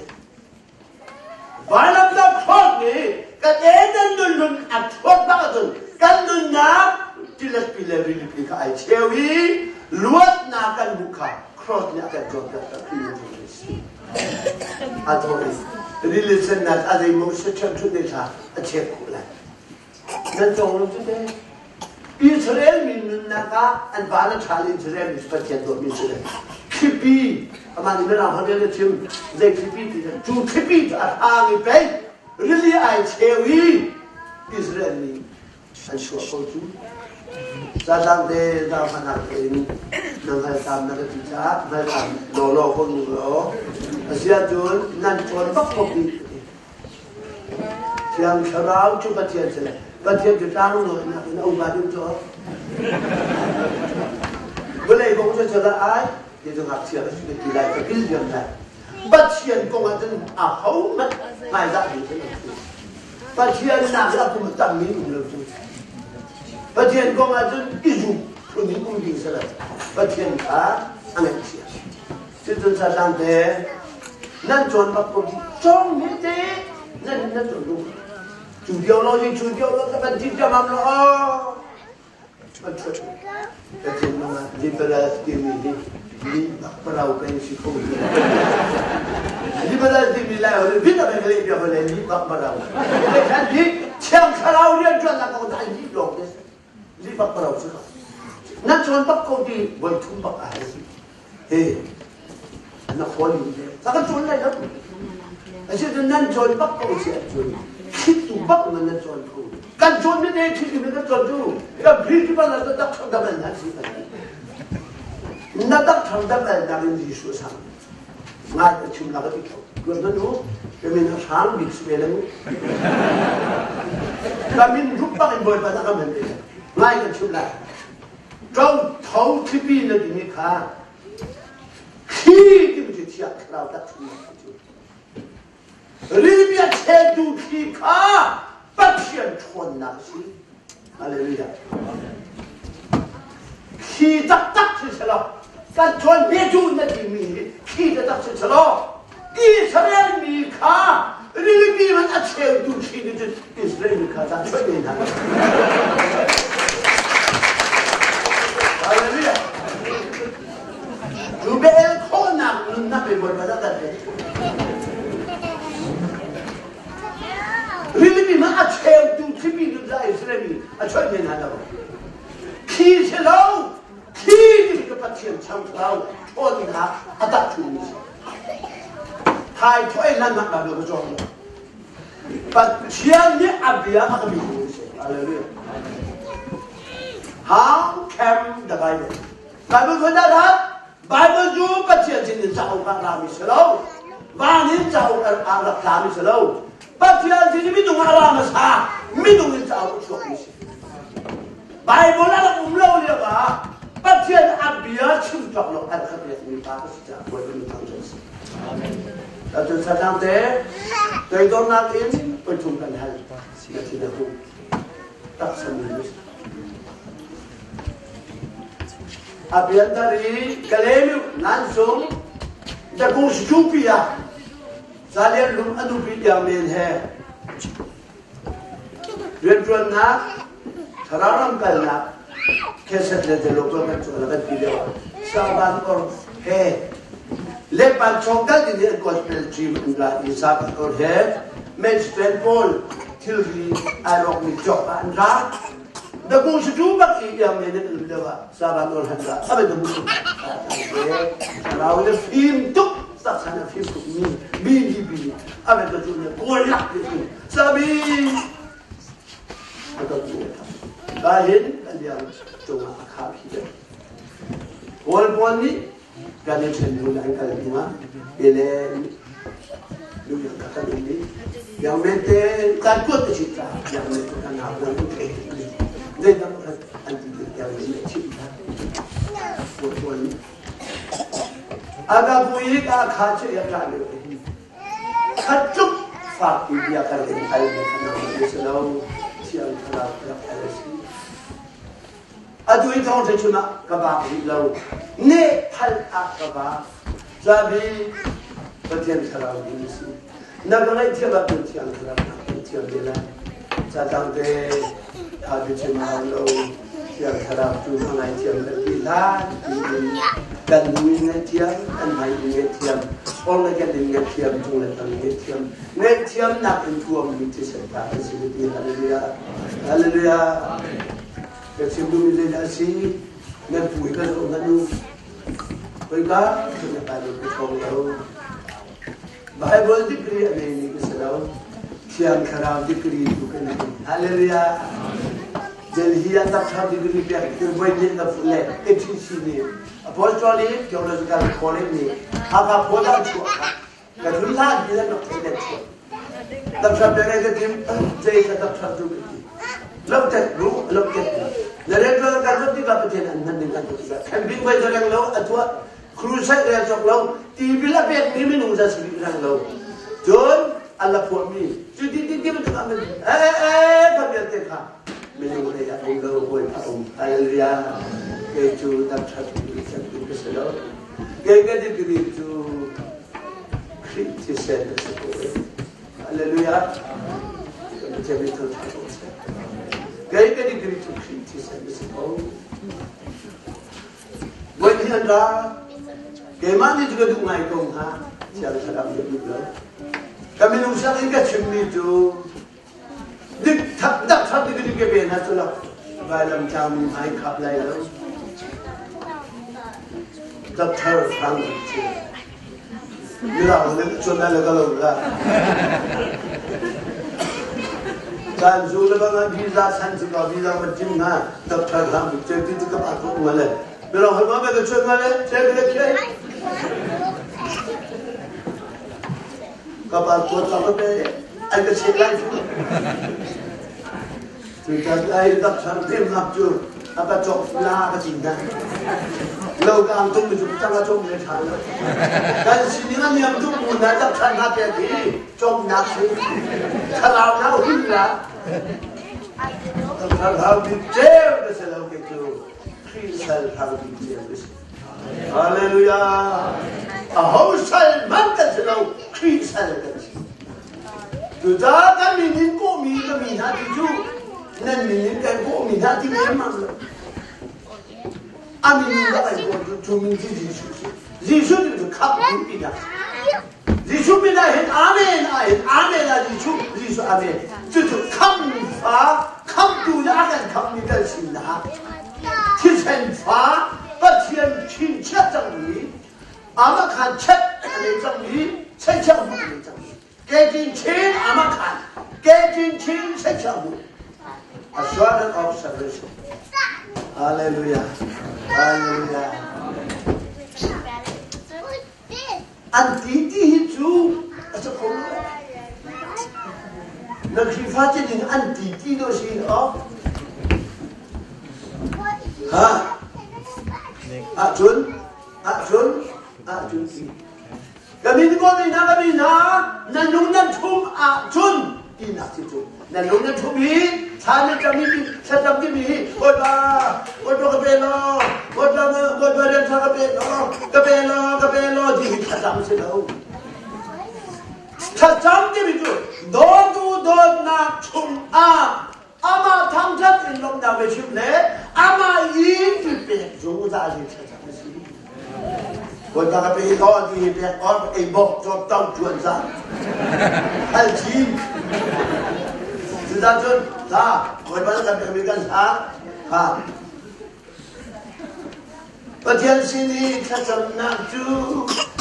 Vailamtah ṭhawt nih kan Eden nun hlun a ṭhawt bak ahcun kan nunnak tiletpi le rilipi kha ai cheu i luatnak kan hmuh kha cross nih a kan cawnpiak tak ti mi si. A thawh i rili sennak a zei Moses ṭhiangṭhunh ne thla a chek khawh lai. Nan cong lo cu te. Israel mi nunnak ah an va le ṭha le Israel mi Pathian dawtmi si le thlipi amah nih mirang holh in a chim zei thlipi ti cu thlipi cu a hrang i pei rili ai cheu i Israel mi an chuah ko cu zatlang te zaangfahnak tein na hngaltam na ka ti caah hngaltam lawlaw ko ning law a si ahcun nan cawn bak ko ti Thiang Thlarau cu Pathian si le Pathian cu tlangnawinak in a upa deuh cu. Vawlei kong cu cu ai ti cu ngakchia ka si ka ti lai ka pil diam lai. Pathian kong ah cun a ho hmanh hmaizah ding cu Pathian nak a kum tammi um lo cu. Pathian kong ah cun i zum phun in um ding si lo. Pathian kha a ngaihchia. Cucun Satan te nan cawn bak ko dih cawng mi te nan nan cawn lu cu theology cu theology kan ti tiamam lo kan chuat ka thinlung ah liberal timi hi li bak parau kan si kho liberal timi lai hole bit a kan leh bia hole li bak parau le khan hi thiang thlarau rian tuan nak ko dai li lawng te li bak parau si na cawn bak ko ti voi thum bak a hal He na khawl in le ka kan cawn lai lo. Asinain nan cawn bak ko si ahcun thittu bak man nan cawn ko. Kan cawn mi te thittu mi kan cawn cu kan principal na dak thang dam na si na dak thang dam nak in Jesuh sang ngai ka chim la ka ti tho. Tuan na nu ka min a hrang bik si ve le mu. Ka min rup bak in Bawipa na ka men ve. Ngai ka chim lai. Ṭo tho thlipi na timi kha thli timi cu thiang thlarau tak chungah cu rili a cheltu thli kha Pathian ṭhawnnak a si. Hallelujah. Thli taktak si selaw kan ṭhawn bia na timi hi thli taktak si selaw Israel mi kha rilipi man a cheutu thli nih cun Israel mi kha dah chuah ne hna. Hallelujah. Cu bel khawhnak nunnak pe Bawipa dah kan pek. Rilipi man a cheutu thlipi nun dah Israel mi a chuah ne hna lo. Thli si lo, thli timi ka Pathian changthlau ṭhawnnak a tak ṭhumi si. Thai thoi hlan nak Bible ka cawng lo. Pathian nih a bia a ka mi si. Hallelujah. How can the Bible? Bible khon dah dah? Bible cu Pathian sin in cauk ah rami si lo. Van in cauk ah rak tlami si lo. Pathian sin in minung ah ra hmasa, minung in cauk a chuakmi si. Bible a rak um lo lio ah Pathian a bia chim cawk lo an khat mi pa ka si caah Bawipa min thang si. Cun satang te toidornak in paithum kan hal na thin a hung taksa mi a pianthar i Kalelu nan sung dakung pi ah Zalian lung a nupi tiang men he Rianṭuannak, thlarau ram kalnak, kheset le delocal kan tuah kan ti lio ah Saban or he Lepan chong kal ding an gospel team an ra i Saban or he management pawl thilri ai rawkmi cawk ah an ra. Dakung situ bak i iang men an um lio ah Saban or han ra. Abe damu. Thlarau le fim tuk. Taksa na fim tuk mi BGP nih a ve ka cu ne kawl lak ti cu sabi a ka cu ka hin kan liang cungah a kha khi deuh. Kawl pawl nih kan i ṭhen hnu an kal hnu ah le nu yang ka kan um i yang men te kan kuat te chit yang men te kan hau kan thei zei dang an ti te yang men ne chim ta kawl pawl nih aga pui ka kha che ya ta le khat tluk fak ti bia kan in hal ne kan nang se lo thiang thlarau rak hal si. Atu i thawngṭha chim ah ka vak rih lo. Neh thal ah ka vak. Cabi Pathian thlarau ding a si. Na ka ngaihthiam ahcun Thiang Thlarau na ngaihthiam ve lai. Catang te tha biachim a hau lo. Thiang Thlarau cu ka ngaithiam kan ti hlan tiin kan hnu in ngaihthiam, kan hmai in ngaihthiam, ong le kan in ngaihthiam, cung le tang ngaihthiam. Ngaihthiamnak in tuammi thisen ta kan si ti. Hallelujah. Hallelujah. Ka chim duhmi zeidah a si? Nan pu hi ka zoh hmanh u. Khoika na Bible ka ṭhawng lo. Bible degree a neimi ka si lo. Thiang Thlarau degree tu ka nei. Hallelujah. Delhi ah doctor degree pek tir voi nih na le ATC nih Apostolic Theological College nih Hakha Phola chuah kha ka thun hlan ti nan rak thei nan chuah. Doctor pek ai ka tim zei ka doctor tu ka ti. Lo tet lu lo tet lu. Na rel lo kan rot tikah Pathian an hman ding kan ti tikah camping voi reng lo a tuah crusade rel cawk lo tibil a pek mi minung za si reng lo. Cun a la phuah mi cu ti ti ti bantuk ah eh eh ka vialte kha minung lei ah um lo hawi a um. Hallelujah. Kei cu doctor tu ka si lo. Kei ka degree cu Khrih thisen a si ko. Hallelujah. Pathian nih thangṭhat ko seh. Kei ka degree cu Khrih thisen a si ko. Voi hi an ra. Keimah nih cu ka duh ngai ko hnga. Thiang Thlarau nih duh lo. Ka minung sianginn ka chimmi cu dik thak dak thak dik dik ke na cu lo. Vailam tlangmi hmai khap lai lo. Doctor Frank cu Mirang nih cun na le ka lo la. Kan zu le bang visa san cu ka visa kan tim na doctor hlam che ti ti ka pa ko ngale. Mirang hoi ma me ka chun ngale che ke ke. Ka pa ko ta ko pe ai ka che lai fu. Cucaah ai doctor pem nak cu a ka cawk la ka cin dah. Lo ka ang tung mi cu cang a cawk le ṭha lo. Kan sining a niam tuk mu na doctor hna pek hi cawmnak si. Thlarau na hun la. Thlarau bik ceu ka si lo ke cu. Khrih sal thlarau bik ceu ka si. Hallelujah. A ho sal man kan si lo, Khrih sal kan si. Cucaah kan min in kawhmi ka mi hna ti cu nan min in kan kawhmi hna ti lemmang lo. A min in rak an kawh cu cu min cu Jesuh si. Jesuh ti cu khamh ti dah. Jesuh min ah hin Amen ah hin Amen ah Jesuh Jesuh Amen. Cucu khamfa khamtu nih a kan khamhmi kan sinak thisen fa Pathian chinchiah cangmi Amah khan chet a nei cangmi senchiah hmuh a nei cangmi ketin chin amah khan ketin chin senchiah hmuh assurance of salvation. Hallelujah. Hallelujah. An ti ti hi cu a si kho lo. Na Khrihfa cinin an ti ti do si oh. Ha? Ahcun ahcun ahcun ti ka min ko mi hna ka mi hna nan lung nan ṭhum ahcun tinak si cu nan lung nan ṭhum hi thla nan cam hi thlacam timi hi Bawipa Bawipa ka pe law Bawipa Bawipa rian ṭha ka pe law ka pe law ka pe law ti hi thlacam si lo thlacam timi cu dawtu dawtnak chung ah Amah thangṭhat in lawmhnak biachim le amah i i pek zungzal hi thlacam a si. Bawipa ka pe law ti hi pek or ei bawk cawp tong ṭuan za. Hal chin. Cucah cun ha Bawipa na kan pekmi kan hla ha. Pathian sin i thlacamnak cu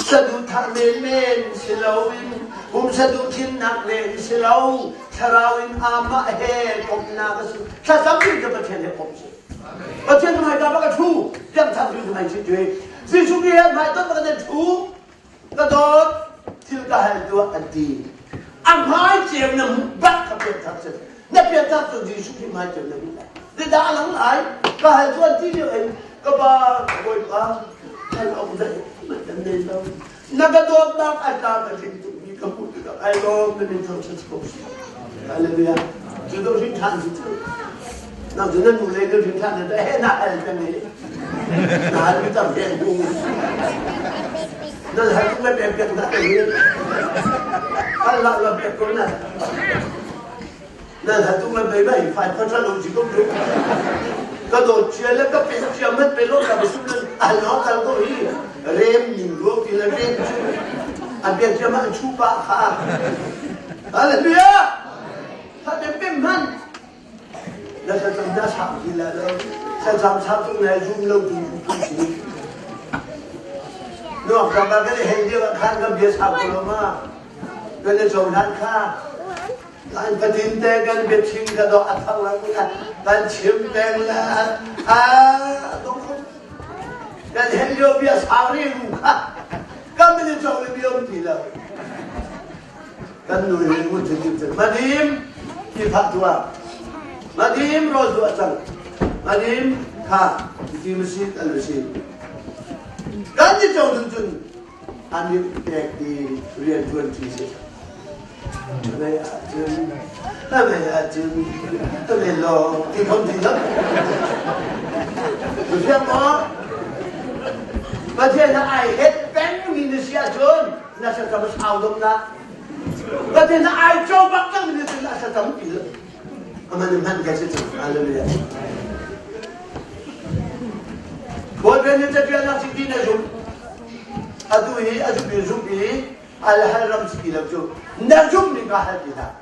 saduhthah menmen si loin pumsa duhthinnak men si lo, thlarau in amah he komhnak a si. Thlacam ding cu Pathian he komh si. Pathian hmai ka bak a thu, piangthar cu hmai si tu. Jesuh Khrih he hmai ton bak in thu, ka dawt, thil ka hal tuah an ti. A hmai cem na hmuh bak ka piangthar si. Na piangthar cu Jesuh Khrih hmai cem na hmuh lai. Zeidah a lang lai? Ka hal tuan ti lio in ka pa ka bawipa hal awk zeihmanh kan nei lo. Na ka dawtnak a tla ka tling tukmi ka hmuh tikah ai lawm na min thangṭhat ko seh. Hallelujah. Cu do hrin ṭhan cu cu. Nang cu na nu le na hrin ṭhan na he na hal peng i na hal mi tam peng bu. Nan hal tuk le pek pek na hal hal la la pek ko na. Nan hal tuk le bei bai fai pha ṭha lo ci ko tu. Ka dawt cia le ka pek cia mat pe lo ka bisu le hal lo kal ko hi rem ning ruak ti le rem cu an pek cia ma an chu pa kha. Hallelujah! Tha pem pem hman. Na thlacam na sang ti la lo. Thlacam sang tung na zum lo tu tu si. Nuak kam ah kan i hel lio ah khan kan bia sang ko lo ma. Kan i cohlan kha. Kan fatin te kan biachim ka dawh a thang lang kan chim peng la a dong kho. Kan hel lio bia sang ri ru kha. Kan min i cong le bia um ti lo. Kan nu hi ngun thintim cun Madim ti phah tuah. Madim rawl duah cang. Madim kha ti ma si an si. Kan ti cong cun cun an i pek ti rian tuan ti si. Amei ahcun amei ahcun amei lawng ti khom ti lo. Fiang maw? Pathian na ai het peng mi na si ahcun na thlacam sau dom na Pathian na ai co bak cang mi cu na thlacam ti lo aman hman ka si cang hallelujah Bawipa nih catialnak si ti na zum atu hi a zum i zum i al hal ram si ti lo cu na zum mi ka hal ti hlah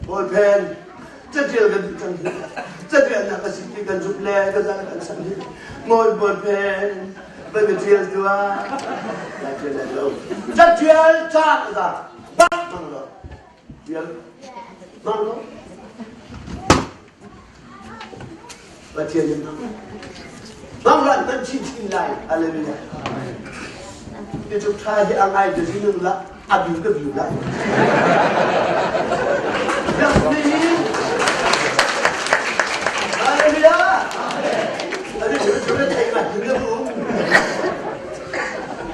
Bawlpen catial kan duh cang hi. Catialnak a si ti kan zumh le ka zang kan sam hi. Mawi bawlpen van ka tial tuah. La tial lai lo. Catial ca ka za. Bak mang lo. Tial mang lo. Pathian in mang. Mang lo an hman chinchin lai. Hallelujah. Ti cuk tha hi a ngai te zinung la a biu ka biu la. Hallelujah. Ani chu chu le thei ma ni lu.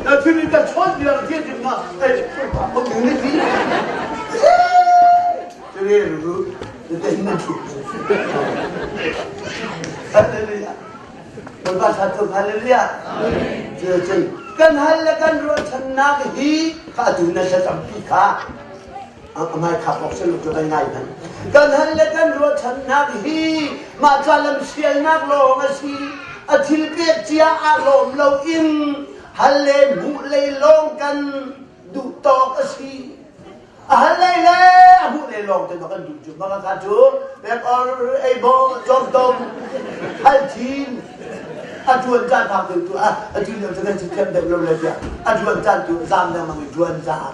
Na thil ka chon bia ti ti ma ai ko ni ni. Te ru Hallelujah. Bawipa thatuk hallelujah. Cun kan hal le kan ruahchannak hi kha atu na thlacampi kha amai khap awk si lo cu kan ngai hmanh. Kan hal le kan ruahchannak hi mah ca lam sialnak lawng a si. A thil pek cia ah lawm lo in hal le hmuh lei lawng kan duh tawk a si. A hal lei le a hmuh lei lawng te kan duh cu bang kha cu pek or ei bo cawm tom hal thin a tuan caan phak tu tu a a tu lio cu kan si thiam deuh lo le tiah a tuan caan tu zam lengmang i tuan zam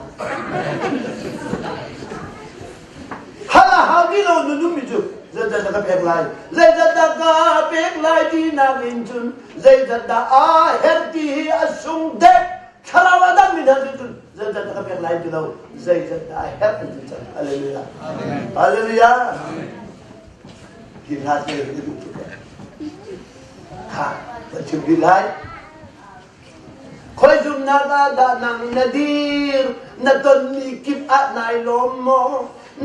hal a hau ti lo nunung mi cu zeizat dah ka pek lai zeizat dah ka pek lai ti nak in cun zeizat dah a herh ti hi a sung dek thlarau a dang mi hna cu cun zeizat dah ka pek lai ti lo zeizat dah a herh an ti cang hallelujah hallelujah hi hla te ka duh tuk kha kan chim rih lai khoi zumnak ah dah nang na dir na tonmi kip ah nai lawm maw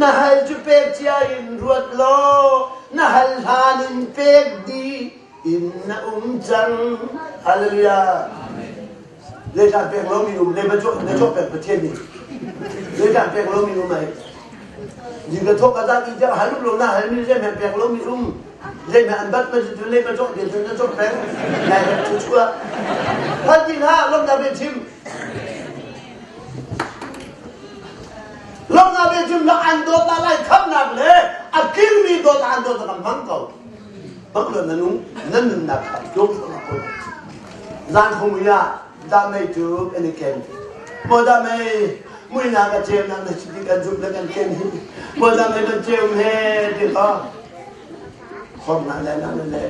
na hal cu pek cia in ruat law na hal hlan in pek dih in na um cang hallelujah Zeicah pek lomi um le na cawh pek Pathian nih zeicah pek lomi um ai ni ka thawk ka zat i hal lo na hal mi zei pek lomi um zei an bat ma cu le ma cawh ti na cawh pek lai chu chua hal ti hlah lom na be chim lom na be chim la an dawt na lai kham nak le a king mi dawt an dawt kan mang ko bang lo na nung na nun nak kha dawt ko. Zan khumui ah dahmei cu kan i ken. Maw dahmei muihnak a ceunak na si ti kan zumh le kan ken hi. Maw dahmei kan ceu he ti kha khornak le na le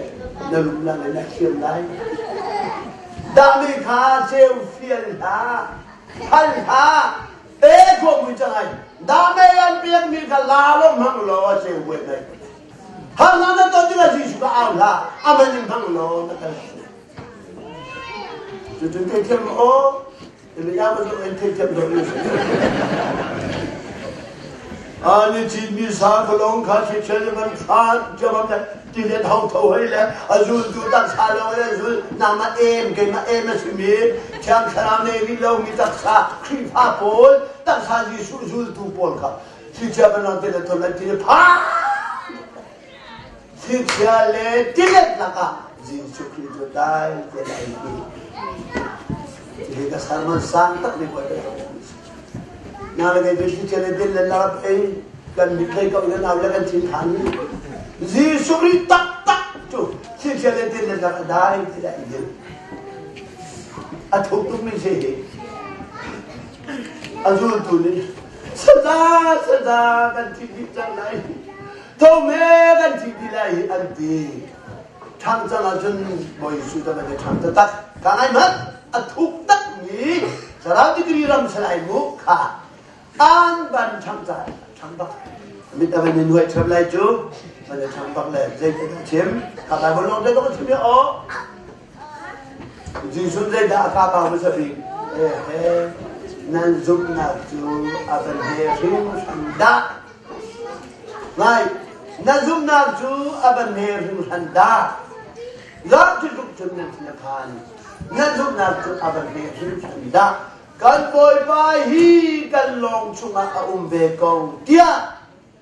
na rumnak le na thiam lai. Dahmei kha ceu fial hlah, hal hlah, pe khawh mui cang ai. Dahmei an pekmi kha la lo hmang law a ceu buai mai. Harnak na ton tikah Jesuh ka au hlah, aman in hmang law na kal. Cucun theithiam aw, ya bantuk in theithiam dawh in Ani chin mi sa kalong kha thi chen man khan jawam le ti le thau tho hei le azul tu tak sa lo le zul nama em ke ma em a si mi thiang thlarau nei ri lo mi taksa Khrihfa pawl taksa Jesuh zul tu pawl kha thlichia banang te le thon lan ti le pha thlichia le tilet lakah Jesuh Khrih cu dai te lai ti hi ka sermon sang tak ni koi na le kai thlichia le til le la ei kan mit thei ko na le kan thin than Jesuh Khrih tak tak cu thlichia le til le lakah dai te lai ti a thuk tuk mi si hi a zultu nih Saza saza kan thi dih cang lai. Thome kan thi dih lai hi an ti. Ṭhang cang ahcun Bawi Jesuh cu kan i ṭhang taktak. Ka ngai hmanh a thuk tak mi thlarau degree ram salai mu kha an ban ṭhang ca ṭhang bak. Mit a van in huai ṭham lai cu van i ṭhang bak le zei ka chim ka Bible lawng te ka chim i aw Jesuh zeidah a ka bang hmasa bik? Ehe, nan zumhnak cu a van he hringhran dah? Ngai, na zumhnak cu a van he hringhran dah? Zah cu tluk cun nan thin a phan. Nan zumhnak cu a van he hringhran dah? Kan Bawipa hi kan lawng chungah a um ve ko tiah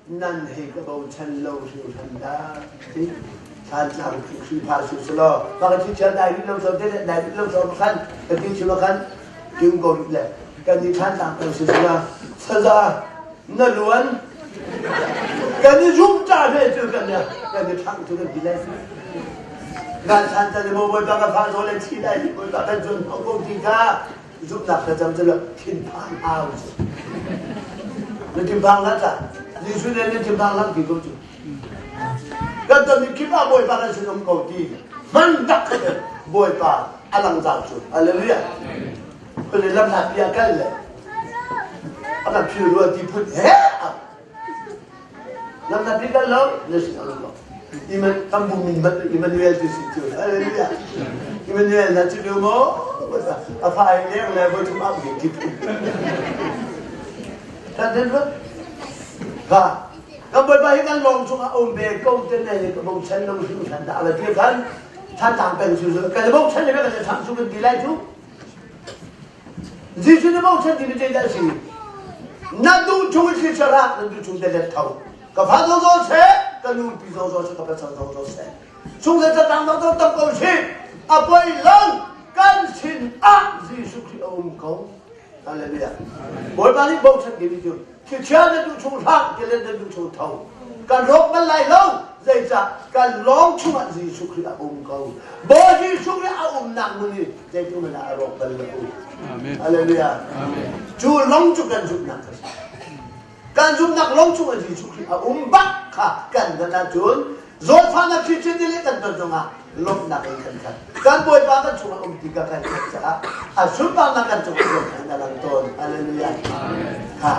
nan hei ka bochan lo hringhran dah ti Thantlang Khrihfa si selaw maka thi chia dai rih lo so te dai rih lo so khan ka ti chim khan kim ko rih le kan ni Thantlang peng si selaw saza na luan kan i zum ta ve cu kan kan i thang cu kan ti lai gan san ta le mo boi pa ka fa zo le thi lai boi pa kan zun ko ko ti kha zumhnak thlacam cu thinphang au cu na thinphang hlah ca Jesuh nih na thinphang hlah ti ko cu kan ton mi kip ah Bawipa kan sin um ko ti hman tak kha Bawipa a lang zau cu hallelujah kule lam hlat bia kal le a kan phil rua ti phun he Lam na bik lo, na si lo. Iman kan bu min mat Emmanuel ti si cu. Hallelujah. Emmanuel na cu mo. A fa ai leng le voi thum ap gi ti. Kan den ro. Ka kan bawipa hi kan lawng chungah um ve ko te ne ka bong chen lo hrim than da la ti khan than tang peng su kan bong chen le kan thang su kan ti lai cu Jesuh na bochan ti zeidah a si? Na duh chung in thil rak na duh chung te let tho. Ka fa zozo seh, ka nu pi zozo seh, ka pasal zozo seh. Chung le catang zozo tam ko si. A poi lo kan sin ah Jesuh Khrih a um ko. Hallelujah. Bawipa nih bochan ti mi cu thilchia na duh chung hlah, ti le na duh chung tho. Kan rawk bal lai lo. Zeicah kan lawng chungah Jesuh Khrih a um ko. Bawi Jesuh Khrih a umnak hmun i zeitluk in a rawk bal lo. Hallelujah. Cu lawng cu kan zumhnak a si. Kan zumhnak lawng chungah Jesuh Khrih a um bak kha kan dan ahcun zawtfahnak thil le kan ton zongah lawmhnak in kan khat. Kan Bawipa kan chungah um ti ka kan theih caah a sunparnak kan cungah lawmhnak in a lang tawn. Hallelujah. Kha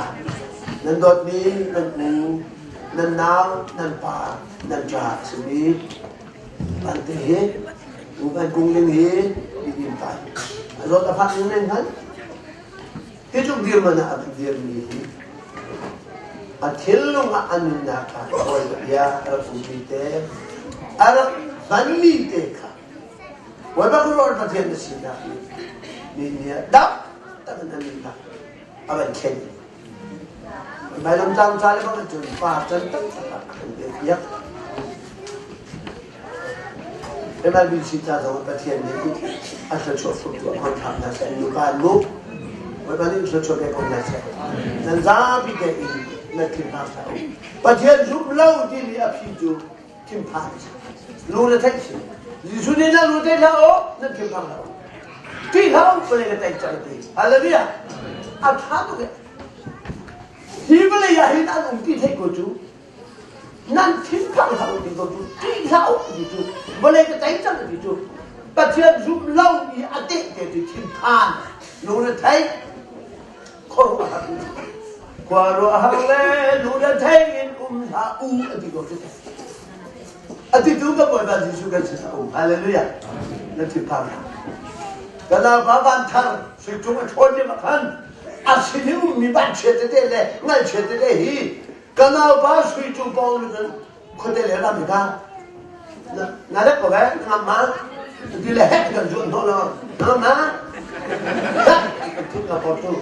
nan dawtmi nan u nan nau nan pa nan ṭa a simi Ante hi Uban kung ling hi in tai. A zawt a fak ning nan hngal. Hi tluk dirman ah a dirmi hi a thinlung ah a nunnak ah Bawipa bia a rak ummi te a rak hmanmi te kha Bawipa khuaruahhar Pathian na sinak nih mi nih ah dam tak in a nunnak a van thlen. Vailam tlang ca le bang cun pa can taktak ah a kan pek MLBC ca zong Pathian nih a thluachuah furtu a hman hram hna seh nupa an mu Bawipa nih thluachuah pe ko hna seh nan zapi te in nan thinphang hlah u Pathian zumh lo timi a phi cu thinphan a si lung na theih si Jesuh nih nan lung theih hlah u nan thinphang hlah u. Ṭih hlah u, vawlei ka tei cang ti. Hallelujah. A ṭha tuk e. Hi vawlei ah hin an um ti theih ko cu. Nan thinphang hlah u ti ko cu. Ṭih hlah u ti cu. Vawlei ka tei cang ti cu. Pathian zum lo i a tehte cu thinphan lungretheih khuaruahhar khuaruahhar le lungretheih in um hlah u a ti ko cu. A titu kan Bawipa Jesuh kan sin a um. Hallelujah. Na thinphang hlah. Ka naupa van thar sui cung a ṭhawn lio ah khan a sin i ummi vanchia tete le ngalchia tete hi ka naupa sui cung pawng cun khuate le ram ka na lek ko ve ngam ma ti le hek kan zuan hnawh lo ngam ma hek kan thut ka por tu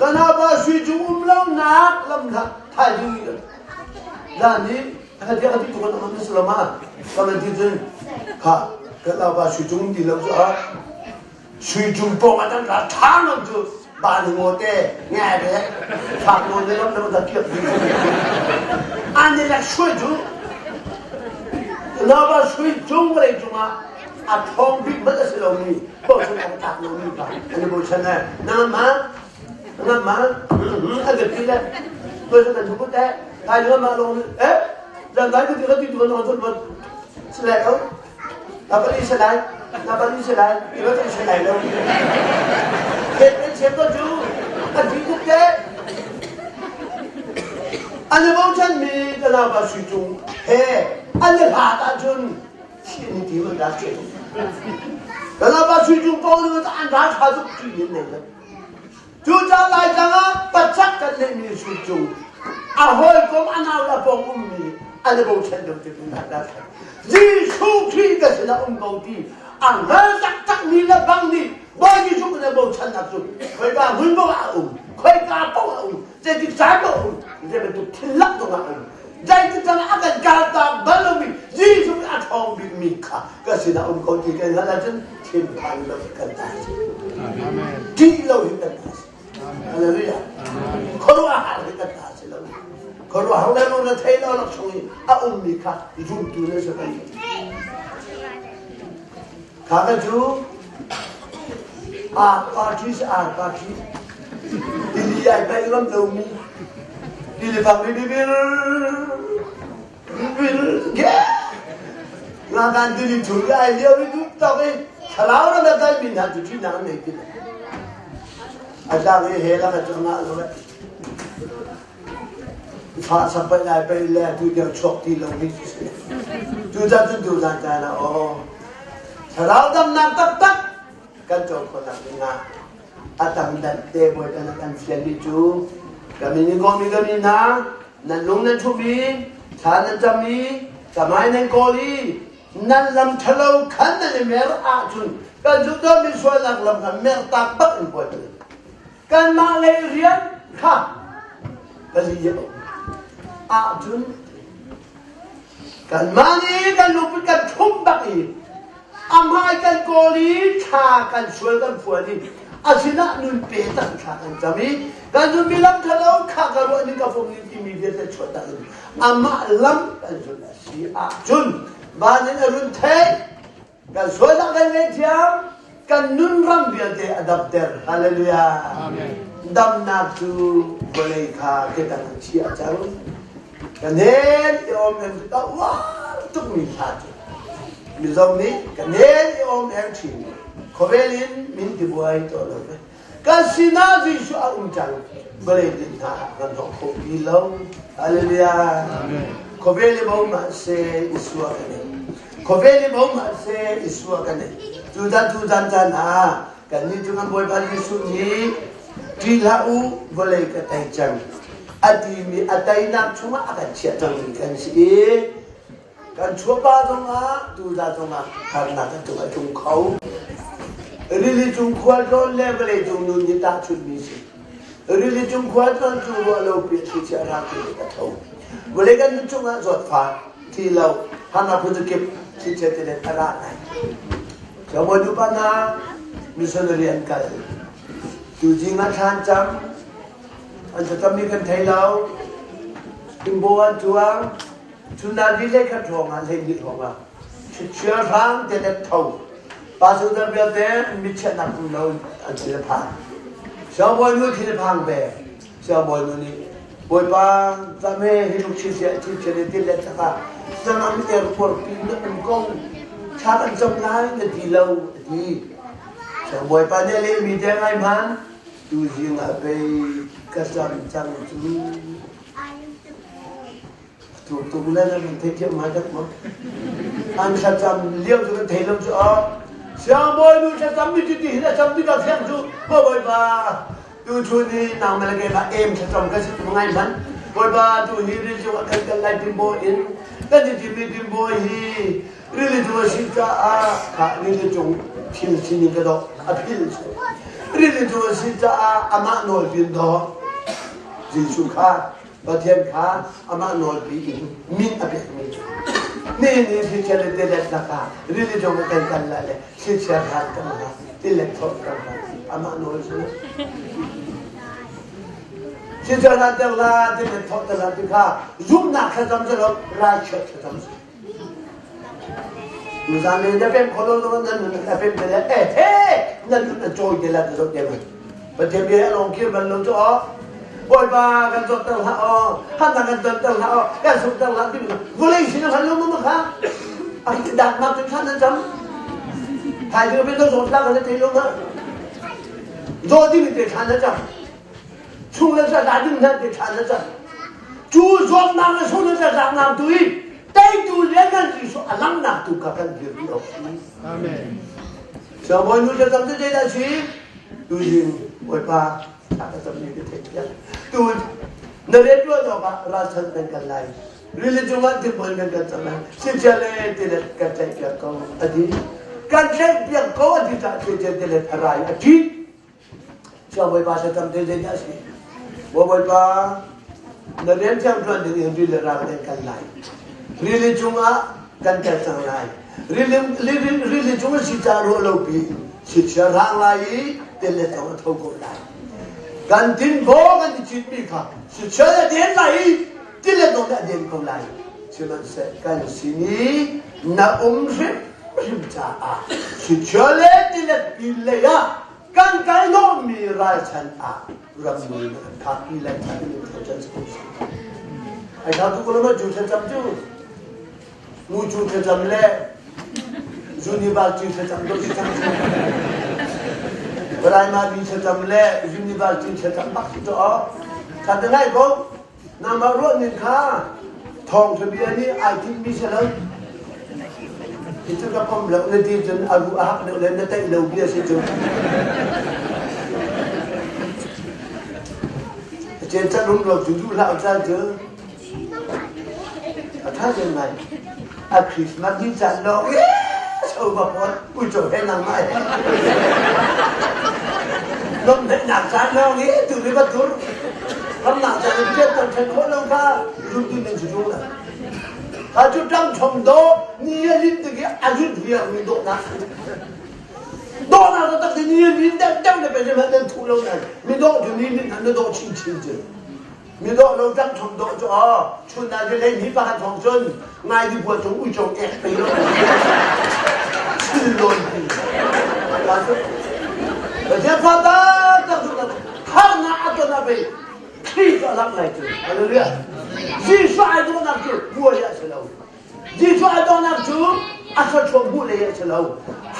ka naupa sui cung um lo nak lam hlah thaizing zan i Ka dia ka ti tu kan am si lo ma ka man ti cun kha ka lau sui cung ti lo cu a sui cung pong ah kan ra tha non cu ba ni ngo te nge de fak non ne lam da kiap di an ni la sui cu na ba sui cung vawlei cung ah a thong bik mat a si lo mi bo chan ang tak lo mi pa an bo chan ne na ma na ma an ka ti le ko sa kan thu te Kai lu ma long eh zan dai tu ti tu no tu ban sile lo na pali se lai na pali se lai ti ba se lai lo ke ke che ko ju a ji ku ke an bo chan mi ka la ba sui chung he an la ta chun chin ti man da che ka la ba sui chung po lu ta an ra tha zu chi yin nei Cucaah Laitlang ah pacak kan neihmi sui cung a hawikom a nau le pawng ummi an i bochan lo ti hna dah Jesuh Khrih ka sinah um ko ti a hngal taktakmi le bang nih Bawi Jesuh kan i bochannak cu khoika hmun paoh ah a um khoika paoh ah a um zeitik caan paoh a um zei bantuk thil lak zongah a um zeitik caan a kan kaltak bal lomi Jesuh a ṭhawng bikmi kha ka sinah um ko ti kan hngalh ahcun thinphan lo kan ta si. Ṭih lo hi kan ta si. Hallelujah. Khuaruahhar hi kan ta si lo. Khuaruahhar le lung na thei lo lak chung i a ummi kha zumtu na si kan Kha ka cu ar party si ar party. Tili ai paih ngam lomi. Tili fang bi bi bir Ngakan tili thu ai lio i dup tok i thlarau ram a kalmi hna cu ṭihnak an nei ti lo. A tlang i he lak a cu ngah lo eh. Fa sak pai lai pai le tu tiang chuak ti lo mi cu si. Tu zan cun tu zan caan ah aw thlarau damnak taktak kan co khawhnak ding ah a tam dat te bawi kan kan fial mi cu kami ni ko mi kami hna nan lung nan ṭhumh i thla nan cam i camai nan kawl i nan lam ṭhalo khan nan i mer ahcun kan zumhmi sualnak lam kha mertak bak in buai kanmah lei rian kha ka li ahcun kanmah nih kan lungput kan ṭhumh bak i a hmai kan kawl i thla kan sual kan fuan i a sinah nun pe tak thla kan cam i kan zummi lam ṭhalo kha ka ruah ning ka fom ning timi vialte chuahtak in amah lam kan zulh a si ahcun van in a run theih kan sualnak kan ngaihthiam kan nun ram vialte a damter hallelujah damnak cu vawlei kha ketang an chiah cang kan hen i om em ka uar tukmi hla cu mizo nih kan hen i om em thin khawvel in min ti buai to lo ve kan sinah Jesuh a um cang vawlei din hna ah kan hlawh kho ti lo hallelujah khawvel i bo mah se Isua kan ei khawvel i bo mah se Isua kan ei tu zan tu zan caan ah kan nih cu kan Bawipa Jesuh nih ṭih hlah u vawlei ka tei cang a timi a teinak chungah a kan chiah cangmi kan si i Kan chuahpa zongah tuza zongah harnak a cung a tlung kho. Rili cung khualtlawn le vawlei cung nun hi tahchunhmi si. Rili cung khualtlawn cu ruah lo pi thlichia a rak ti a tho. Vawlei kan nun cungah zawtfah, thi lo, harnak phun kip thlichia tilet a ra lai. Siangbawi nupa hna missionary an kal. Tuzing ah thlan cam, an thlacammi kan thei lo. Timbo an cuang, Chundan li le khat hrawng ah 12 hrawng ah chiar hrang te le tho. Pastor vialte mitchiatnak um lo an thil a phang. Siangbawi nu thil a phang ve. Siangbawi nu nih Bawipa came hi luk chi sia thi chen i til le chaka sanam airport pi na um ko thla kan cam lai na ti lo a ti. Siangbawipa nih a lehmi te ngai hman tu zing ah pei ka cam cang cu. Tuk le nan theithiam ngai dak maw? An thlacam lio cu kan thei lo cu aw. Siangbawi nu thlacam mi cu ti hin a cam tikah thiang cu Bawipa tu chun hi nangmah le keimah em thlacam kan si tu ngai hmanh. Bawipa tu hi rili cungah kan kal lai timbawi in kan i timi timbawi hi rili cung a si caah kha rili cung thil sining ka dawh a phil cu. Rili cung a si caah amah nawl pin dawh Jesuh kha Pathian kha amah nawlpi in min a pekmi cu nihin hi thlichia le tilet lakah rili cung ah kan kal lai le thlichia hran kan hlah tilet thawt kan hlah amah nawl cu thlichia hran ter la tilet thawt ter la ti kha zumhnak thlacam si lo ralchiat thlacam si Tuzan le na pem kholo lo nan nun na pem te le eh he nan nun na cawi te la te zo te man Pathian bia a long kir bal lo cu aw Bawipa kan zawtter hlah aw han kan tonter hlah aw kan sungter hlah ti vawlei sin han lo ma kha a dak nak cun thlan nan cam thai ding pe zo hlah kan thei lo ma zo ding te thlan na cam chung le za ding na te thlan na cam cu zawtnak le chung le za nak tu i teitu lianngan Jesuh a langhnak tu kha kan dirpi awk si. Amen. Siangbawi nu thlacam cu zeidah si? Tuzing Bawipa thla ka cammi ka theih piak. Tu na rian ṭuan awkah ralchanh kan kal lai. Rili cungah thilphuan kan kan cang lai. Thlichia le tilet kan tlaih piak ko a ti. Kan tlaih piak ko a ti caah thlichia tilet a rai a ṭhit. Siangbawipa thlacam te zeidah a si? Bawipa, na rian thiang ṭuan ding in rili ral kan kal lai. Rili cungah kan kal cang lai. Rili, rili cung a si caah ruah lopi thlichia hrang lai i tel le tong a tho ko lai. Kan tinbaw kan i citmi kha thlichia a den lai i til le tong nih a den ko lai. Sihmanhseh kan sin i na um hrimhrim caah thlichia le tilet pin lei ah kan kal hnawhmi ralchan ah rammi na kan phakpi lai tha in thlacam si ko sih. Ai thau tu ko cu thlacam cu mu cu thlacam le university thlacam do si cang cu. Palai ma bi thlacam le university thlacam bak si to. Tha te ngai ko. Nangmah ruahning kha thawngṭha bia nih ai timhmi si lo. Hi cu ka pom lo na ti cun a ruh a hak deuh le na teih lo bia si cu. A cen can rum lo cu duh hlah ca cu a ṭha cem ngai. A Christmas ni caan lawng i so ba pawn uico he nangmah he. Lawmhnak caan lawng i tu ni va tur. Ramnak caan in pian kan ṭhen khawh lo kha zumtu ning si ṭung la. Kha cu ṭang ṭhom dawh ni a lin tik i a zut viar mi dawhnak. Dawhnak taktak ni a lin deuh deuh le pe hmanh nan thuh lo nan mi dawh cu ni lin na dawh chinchin cu. Mi dawh lo ṭang ṭhom dawh cu aw chun ah cu hleihnih pakhat thawng cun ngai di bua cung uico ek pe lo. Thil lawn ti. Pathian fa taktak cu harnak a ton ah pei Khrih cu a langh lai cu. Hallelujah. Jesuh ai dawhnak cu buai ah si lo. Jesuh ai dawhnak cu a thluachuah hmuh lei ah si lo.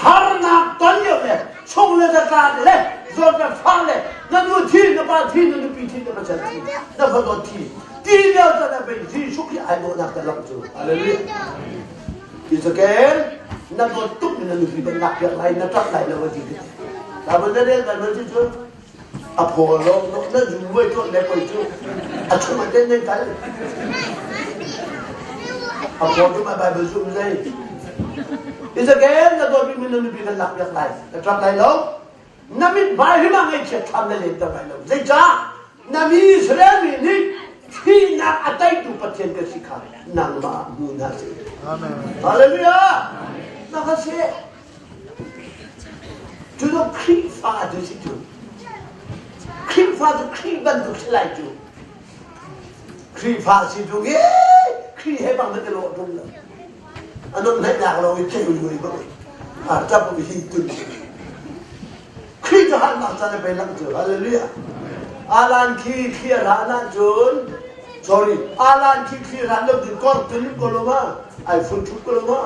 Harnak ton lio le chung le zatlak le zawt le fah le na nu thi, na pa thi, na nupi thi, na pasal thi, na fadawt thi. Ti lio caan ah pei Jesuh Khrih ai dawhnak te langh cu. Hallelujah. Ezekiel, na dawt tuk mi na nupi kan lak piak lai, na ṭap lai lo a ti ka ti. Bible na rel bal ma cu a phaw lawng dawh na zu muai tuah le koi cu a chung ah ten nan kal. A phaw cu ma Bible zum zei. Ezekiel, na dawt mi na nupi kan lak piak lai, na ṭap lai lo. Na mithmai hrim ah ngaihchiat thlam na lenter lai lo. Zeicah? Na mi Israel mi nih thihnak a teitu Pathian kan si kha nangmah ah hmu hna seh. Amen. Hallelujah. Na ka seh. Cu cu Khrihfa cu si cu. Khrihfa cu Khrih bantuk si lai cu. Khrihfa si cu e Khrih he bang na ti lawh ṭung lo. A nun hnaihnak lawng in ceu lui bang. A ṭap hi tun. Khrih cu harnak caan a pei lang cu. Hallelujah. Alan khi thli a hlan ahcun sorry alan khi thli hlan lo cun kor tun ko lo ma ai fun ṭhut ko lo ma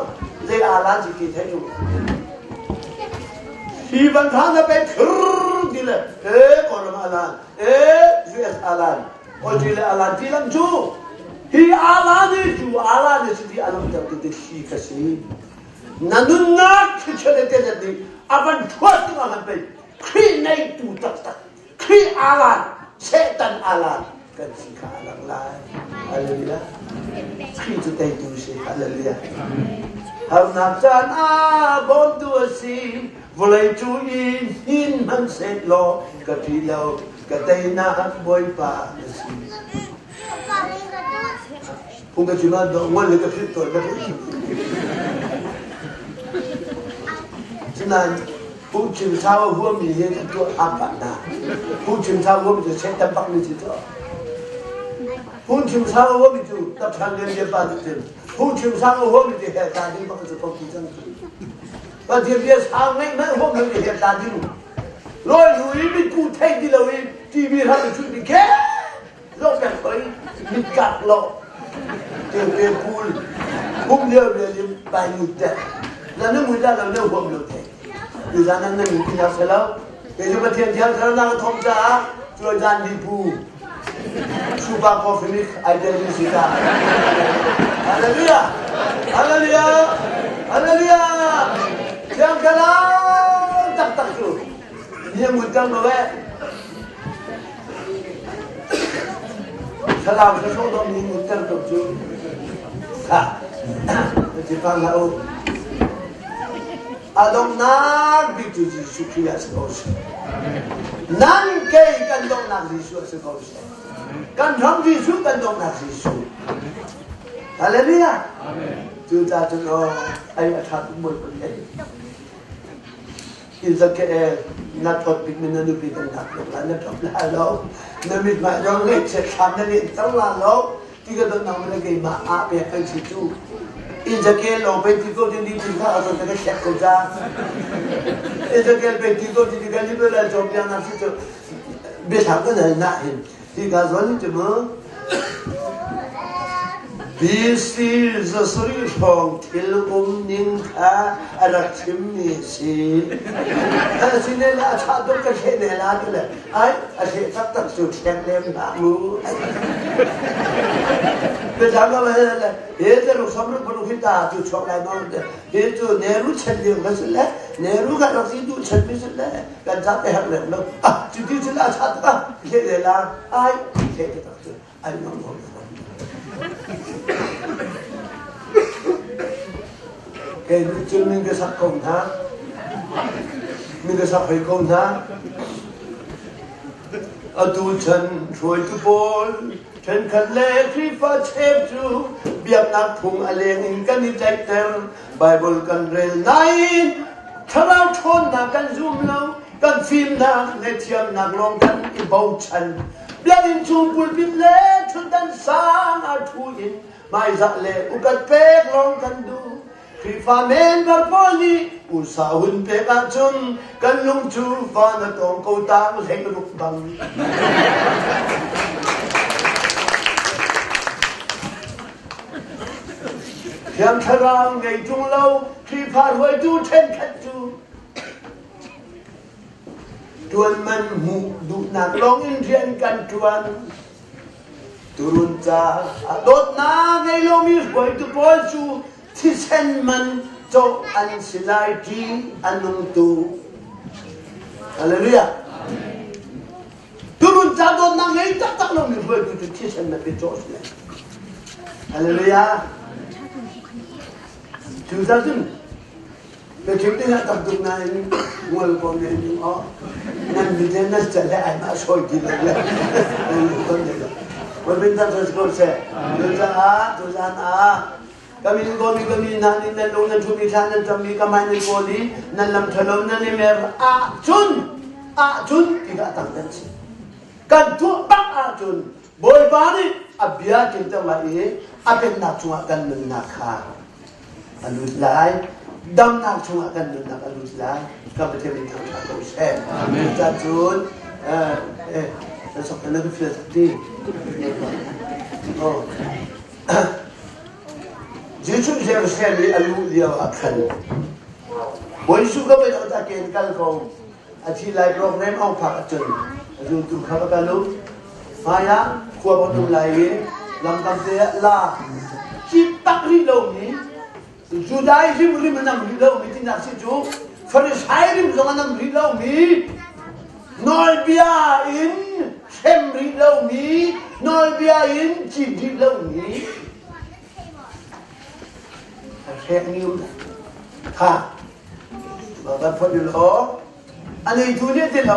zei alan si ti thei tu hi van thang na pe thur ti le e kawlram alan e US alan Australia alan ti lang cu hi alan hi cu alan hi si ti alang ter tu ti thli ka si na nunnak thlichia le tenet nih a van thuat tu ah kan pei Khrih neitu taktak Khrih alan Satan alan kan si kha a lang lai. Hallelujah. Khrih cu teitu si. Hallelujah. Harnak caan ah bawmtu a si. Vawlei cu i hnin hmanhsehlaw ka ṭih lo, ka teinak Bawipa na si. Phung ka chim ah ngol le ka philh tawn ka philh. Sinain phungchim sau a huammi hi an tuah hram pah hna. Phungchim sau huammi cu Satan bak nih si cu. Phungchim sau a huammi cu tapthang lian lian pa cu cun phungchim sau a huammi cu hell ta ding bak cu ko ti cang cu. Pathian bia sau ngaih hmanh huam lo i hell ta ding. Lawi hnu i mitku thei ti lo i TV hram i chuih mi ke lo pek hoi mit kak lo te pe pul hum lio le lim bai ngut te na na mui la lo na huam lo te tu zan nan nan ti na se lo ke ju pathian thiang thar na thom cha chuan zan di pu super coffee mix ai tel mi si ta hallelujah hallelujah hallelujah thiang thlarau tak tak cu ni mun tang lo eh Thlarau thlasawh dawm nih mutter ko cu. Kha, na ti pang hlah u. A donghnak bik cu Jesuh Khrih ah si ko seh. Nan kei kan donghnak Jesuh ah si ko seh. Kan ram Jesuh kan donghnak Jesuh. Hallelujah. Cucaah cun aw ai a ṭha tuk Bawipa nih. Ezekiel na thawt bikmi na nupi kan nak tuk la na ṭap la lo na mithmai zong ngaihchiat thlam na len cang la lo ti ka dawtnak le keimah ah pek kan si cu Ezekiel lawng pei ti ko ti ni ti kha a zawn ka thlek ko ca Ezekiel pei ti ko ti ti kan liberal cawnpiaknak si cu biathlam kan hal na hin ti ka zawn cu mu BC zasarih hrawng thil um ning kha a rak chimmi a si. A si ne le a chah tuk ka thleh ne la ti le ai a thleh taktak cu thleng lem hlah mu. Biazang lo le le he te ru sam ru bu hi ta tu chuak lai ma he cu Nehru chen lio kha si le Nehru kha rak si tu chen mi si le kan cha te hak lem lo ah cu ti cu la cha tuk ah thleh le la ai thleh taktak cu an ngam ko Kei nih cun min ka sak ko hna. Min ka sak hoi ko hna. Atu chan hruaitu pawl ṭhenkhat le Khrihfa cheu cu biaknak phung a leng in kan i tlaihter. Baibal kan rel nain thlarau ṭhawnnak kan zum lo. Kan fimnak le thiamnak lawng kan i bochan. Biakinn chung pulpit le ṭhutdan sang ah ṭhu in hmaizah le upat pek lawng kan duh. Khrihfa member pawl nih usa hun pek ahcun kan lung cu van a tawng ko tang hlei ruk bang. Thiang Thlarau ngei ṭung lo Khrihfa hruaitu ṭhenkhat cu Ṭuan man hmuh duhnak lawngin rian kan ṭuan. Turun caah dawtnak ngei lomi hruaitu pawl cu thisen man cawh an si lai ṭi a nung tu. Hallelujah. Turun ca dawtnak ngei taktak lomi hruaitu cu thisen man pe cawh si lai. Hallelujah. Cucaah cun Na chim ding ah tam tuk nain ngol ko ne ning aw nan mi te nan cal le ai ma sawi ti lo le nan lu ton ne lo Wa bin tan sa ko se tu ca ah tu zan ah kami ko mi kami na ni nan lung nan thu mi thla nan tam mi ka mai nan ko li nan lam thalo nan i mer a chun a chun ti ka tang dan si kan tuah bak ah cun Bawipa nih a bia tlingter lai i a pennak cungah kan nunnak kha a lut lai. Damnak chungah kan nunnak a lut lai. Kan Pathian min thangṭhat ko seh. Amen. Cun eh na sok na ka feel ti. Oh. Jesuh Jerusalem i a luh lio ah khan Bawi Jesuh ka voi ta ken kal ko a thi lai program ong phak ahcun a zultu kha va kal u hmai ah khua va tum lai i lamkam te ah la cip tak rih lomi Judaism rim a nam rih lomi tinak si cu Farisai rim zong a nam rih lomi nawlbia in hrem rih lomi nawlbia in cip rih lomi a hrek mi um kha kan phot law a neitu nih ti lo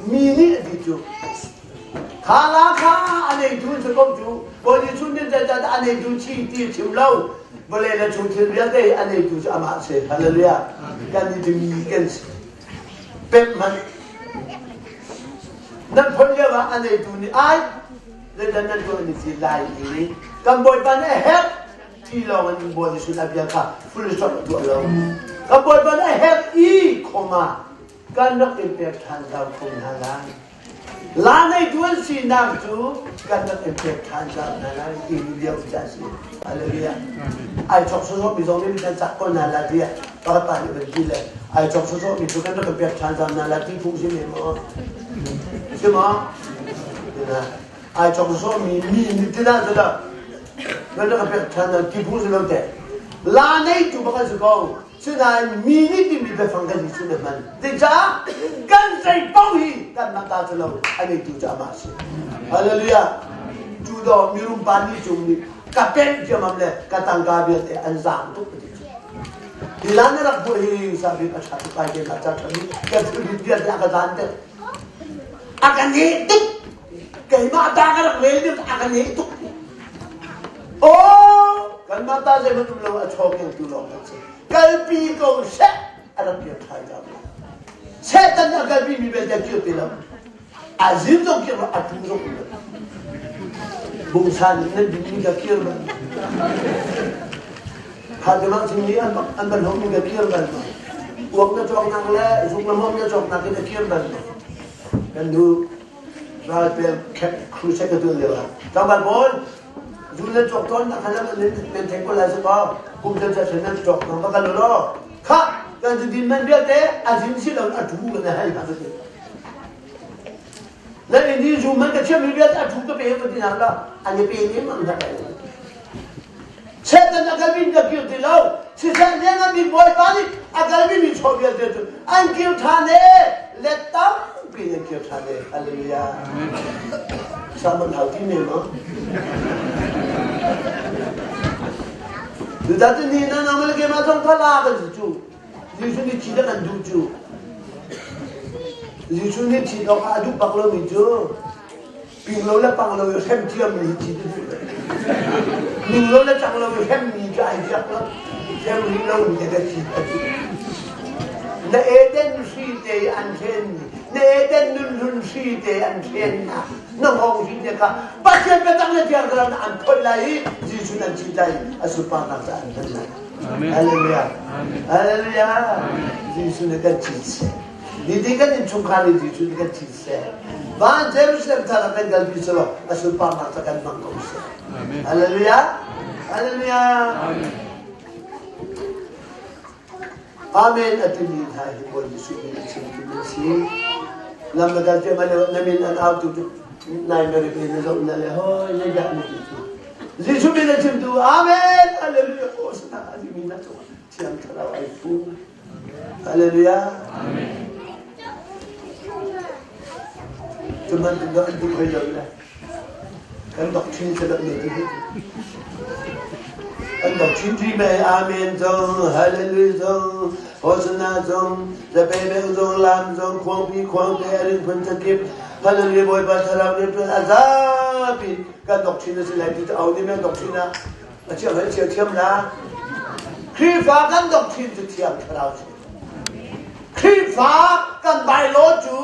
mi nih a ti cu kha la kha a neitu si ko cu Bawi Jesuh nih zeicahtiah a neitu chi ti chim lo vawlei le chung thil vialte a neitu cu amah si hallelujah kan i mi kan si pemh hmanh nan phon lio ah a neitu nih ai zeidah nan tuah ni ti lai i kan bawipa nih a herh ti lawng in Bawi Jesuh a bia kha full stop a tuah lo. Kan Bawipa nih a herh i khoma kan rak in pek ṭhan zau ko hna lai. La neitu an sinak cu kan rak in pek ṭhan zau hna lai ti mi bia ca si. Hallelujah. Ai chok sawsawh mi zong nih kan cak ko hna la tiah pakhat pa nih van ti le ai chok sawsawh mi cu kan rak in pek ṭhan zau hna la ti phung si ne maw? Si maw? Ai chok sawsawh mi mi nih tina cu dah nan rak pek ṭhan ti phung si lo teh. La neitu bak an si ko. Sinain mi nih timi biafang kan Jesuh nih hman. Zeicah kan zei paoh hi kanmah ta cu lo a neitu cu amah a si. Hallelujah. Cu dawh mirum pa nih cung nih ka penh ciamam le ka tangka vialte an zaang tuk ti cu. Hi lan na rak hmuh hi sabik a ṭha tuk ai te ka ca ṭha mi ka thil vialte a ka zaan tek. A ka neh tuk. Keimah ta ka rak rel ding a ka neh tuk. Aw, kanmah ta zeihmanh um lo a chawkengtu lawng kan si. Kalpi ko seh a rak kir ṭhan cang. Satan a kalpi mi belte kir ti lo. A zin zong kir lo, a tu zong lo. Bungsan in nan ding mi ka kir bal. Kha sin i an an ban hom mi ka kir bal. Uak na cawknak le zuk na mom na cawknak in a kir bal. Kan nu ralpel crusade ka tuan lio ah tlangval pawl zu nan cawk tawn nak khan nan nan theng ko lai sa kaw kum chan chan nan cawk tawn va kal law kha kan zu din man vialte a zin si lo a thu kan hal hna ka ti nan in zu man ka chiam mi vialte a thu ka pe ka ti hna la an i pe ni mang hna Satan a kalmi ka kir ti lo. Siseh leng mi Bawipa nih a kalmi mi chaw vialte cu an kir ṭhan e let tampi in an kir ṭhan e. Hallelujah. Salmon hau ti ne ma? Cudah cu ni na nang le keimah zong kha la kan si cu. Jesuh nih thi kan duh cu. Jesuh nih thi awk ah a duh bak lomi cu Ping lo le pang lo i hrem thiammi hi thi tu duh Ning lo le cang lo i hremmi cu ai ziak lo. Hrem rih lo mi te ka thi a ti. Na Eden hri te i an hren na Eden nunhlun hri te an hren na na hngawng hri te kha Pathian biatak le thiang thlarau an phoih lai i Jesuh nan chit lai a sunparnak ca an hman lai. Hallelujah. Hallelujah. Jesuh nih kan chit seh. Niti kan innchungkhar in Jesuh nih kan chit seh. Van Jerusalem thar ah kan kalpi selaw a sunparnak ca kan hmang ko seh. Hallelujah. Hallelujah. Amen a timi hna hi Bawi Jesuh min a chimtu nan si. Lam na kal te ma na min an au tu nai na rik na zoh na le hoi na dah na ti tu. Jesuh min a chimtu Amen. Hallelujah. Hosana a timi na cung Thiang Thlarau ai fu. Hallelujah. Amen. Cu bantuk dah an duh hoi lo le. Kan doctrine cu dak ne ti hi. Kan doctrine tri me amen zong, hallelujah zong, hosanna zong, zapebe zong, lam zong, khuangpi khuangte arin phun zakip, hallelujah Bawipa thlarau nih tuan azapi kan doctrine a si lai ti cu au nih men doctrine ah a chiah hoi chia thiam la Khrihfa kan doctrine cu thiang thlarau si Khrihfa kan bylaw cu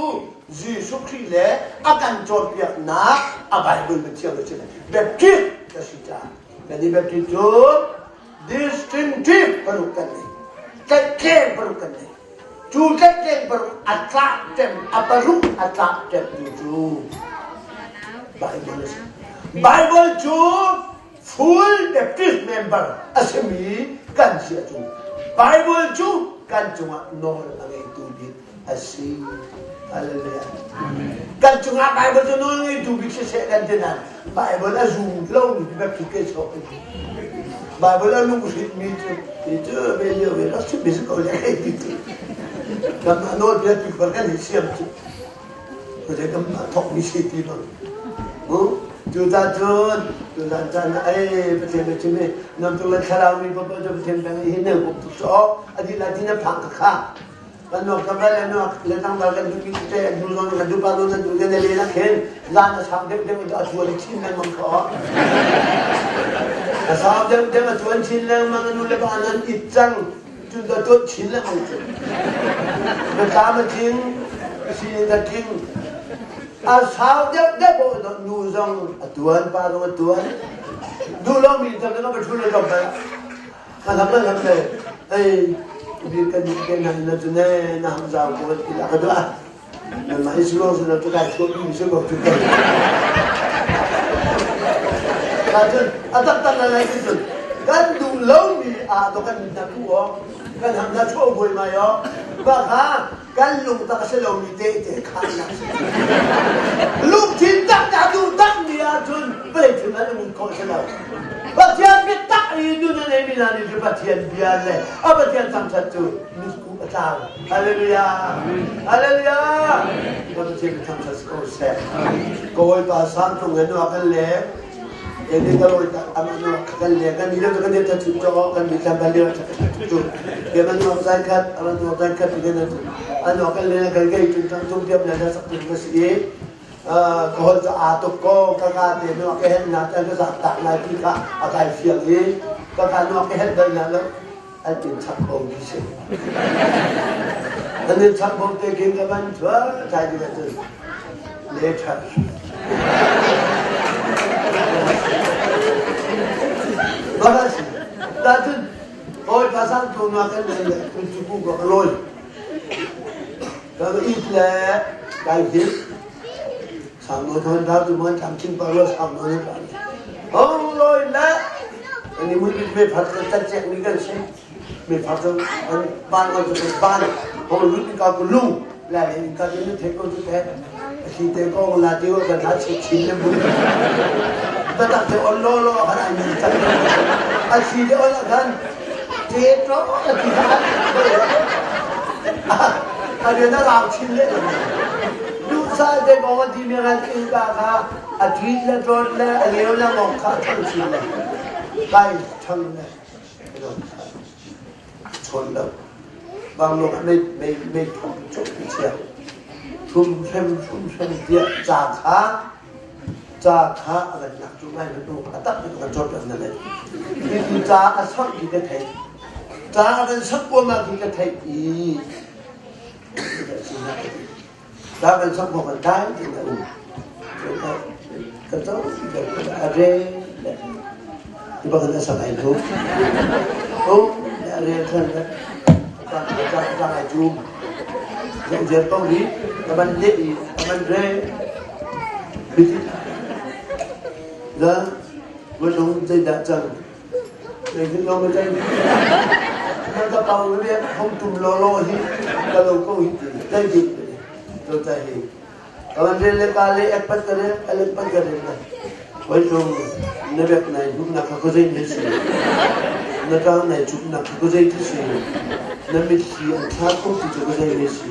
Jesuh Khrih le a kan cawnpiaknak a Bible na thiang na si Baptist ka si caah kan i Baptist cu distinctive paruk kan nei. Tlaihtleng paruk kan nei. Cu tlaihtleng paruk a tlak ṭem, a paruk a tlak ṭemtu cu Bible a si. Bible cu full Baptist member a simi kan si ahcun Bible cu kan cungah nawl a ngeitu bik a si. Hallelujah. Kan cungah Bible cu nawl ngeitu bik siseh kan ti nain Bible a zum lomi Baptist ke chawk in Bible a lunghrinhmi cu ti cu ve lio ve rak chimmi si ko le hei ti cu kanmah nawlbia ti khual kan i siam cu khuazei kanmah thawkmi si ti bang cu cun tuzan caan ah ei Pathian na chim i nam tu le thlarau mi papa cu Pathian peng i hin ne kum tuk so a dih lai ti na phang ka kha kan nuak kan bal nuak le tang bal kan duh te an duh zong kan duh pa zong kan duh le le na khen zan a sang deuh deuh a tuan chin lengmang kho a sang deuh deuh a tuan chin lengmang nu le pa nan it cang cun ka tuan chin lengmang cu na tlam a tling si na tling a sau deuh deuh bo nu zong a tuan pa zong a tuan duh lo mi tam ka ba thu le dom bal Ka lam lam le ei bi kan kan nan na tu ne na ham zau ko ti la ka duah na ma isu lo su tu kai chu bi su ko tu ko ka chun atak tak la lai chun kan duh lo mi a to kan na ku o kan ham na chu boi mai o ba kha kan lung tak a si lomi tehte khaannak si. Lungthin tak dah duh tak mi ahcun vawlei thil an um khawh si lo. Pathian biatak i nun a neimi hna nih cu Pathian bia le a Pathian thangṭhat cu mitkuh a tlau. Hallelujah! Hallelujah! Ka Pathian thangṭhat si ko seh. Ka Bawipa sang tung he nuak kan leng. Ini ka loi tak ama nuak kan leng kan ni kan ni ta chu cho kan mi tlam ban leo ta chu. Ke man nuak zai khat ama nuak zai khat ti kan ano kan le kan gei tung tang tung tiam na sak tung ka si i ka hol cu aa tuk ko ka ka te nuak ke hen na tan ka zak tak lai ti kha a kai fiang i ka ka nuak ke hen bal na lo an in chak ko ti si an in chak bo te kin ka ban thua thai ti ka cun le that Baka si ta cun Oi pasang tu na kan le kun chu ku ka loi Ka it le kai hil sang no thon da tu man tam chin pa lo sang no ne pa hong loi le ani mun bit me phat ka chan chek mi kan si me phat an ban ko chu ban hong lut ka ku lung la le ka ni the ko chu the si te ko la ti ko kan ha chi chin le bu ta tak te on lo lo kan ai ni chan a si te on kan te to a ti a rian a rau chin le duhsah te kong a ti mi ran innka kha a ṭit le ṭawt le a leu le ngok kha a ṭhang chin le kai ṭhang le chawn lo banglong ah mei mei mei thum cuk ti chia thum hrem thum hrem tiah ca kha ca kha a van lak cu ngai nu a tak in kan cawt na le hi ca a sok ti ka thei ca a kan sok kuama ti ka thei i ca kan sok ko kan dai ti na um ka co a re le ti ba kan sak ai thu um a re than le ca ca ca ai chu Dạy diệt công lý ka ban le i ka ban re la voi dong zeidah cang zei hin lo ma cang na ka pau na biak hong tum lo lo hi ka lo ko hi ti dai dik to ta hi ka ban re le ka le ek pat ka re ka le pat ka re na voi dong na biak nai hum na ka ko zei ni si na ka nai chup na ka ko zei ti si na mit hi an thla ko ti ko zei ni si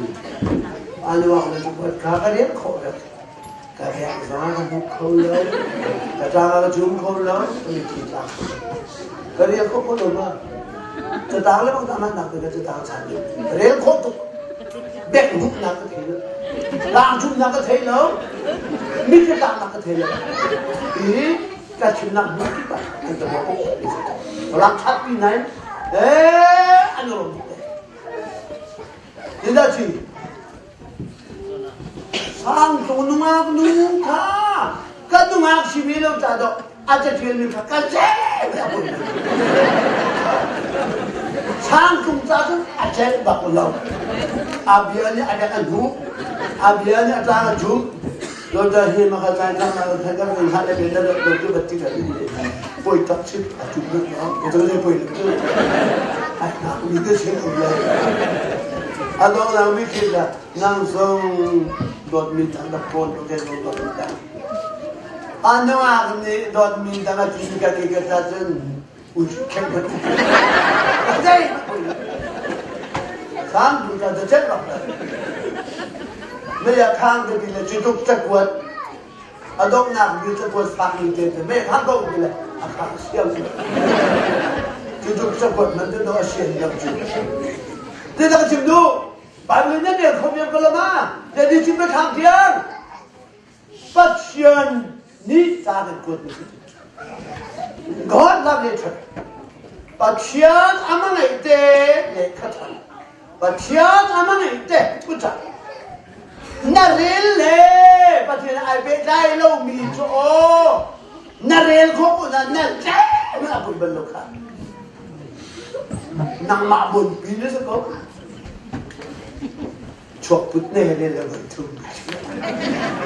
aluak na chu ka ka rian kho rek Ka riak zong ka hmu kho lo. Ka tlang ah ka cum kho lo. Ka mitthli tla kho lo. Ka riak kho ko lo ma. Catang le bang tang nak ka catang chan ding. Rel khawh tuk. Bek hmuh nak ka thei lo. Tlang cum nak ka thei lo. Mit ka tlang nak ka thei lo. I ka chim nak hmu kip ah an ka bawk. Rak that pi nai. Eh an rom. Tinda chi. Sangtu nungak nu kha ka nungak si ve lo ca dawh a caṭialmi kha ka ce a pun. Sangtlung ca cun a celh bak lo. A bia nih a dek a hnuh. A bia nih a tlang a ṭhumh. Dawta hi maka tlai tlang na thai kan kan hlah le be na do tu bat ti ka ni poi tak chip a ṭum na ko ko te poi tu ai na mi te chen um le a dong nang mi khit la nang song dot mi tang da pon to ke dot dot mi tang a nungak nih dot mi tang a ti ka ke ka ta cun Sang tu ta chet bak mei a khang te ti le cutuk cakuat a donghnak bi cakuat fak ni te te mei khang ko ti le a khang siam cutuk cakuat man te do a sian dam cu te tak chim du Bible na rel kho miam ko lama te di chim pe khang tiang Pathian nih ca kan kuat mi si. God love letter. Pathian ama ngeih te lehkha than. Pathian ama ngeih te thuca. Na rel le Pathian ai pehtlai lo mi cu aw na rel kho ko na na tle na pun bal lo kha. Nangmah bon pi na si ko. Chuakput ne le le voi thum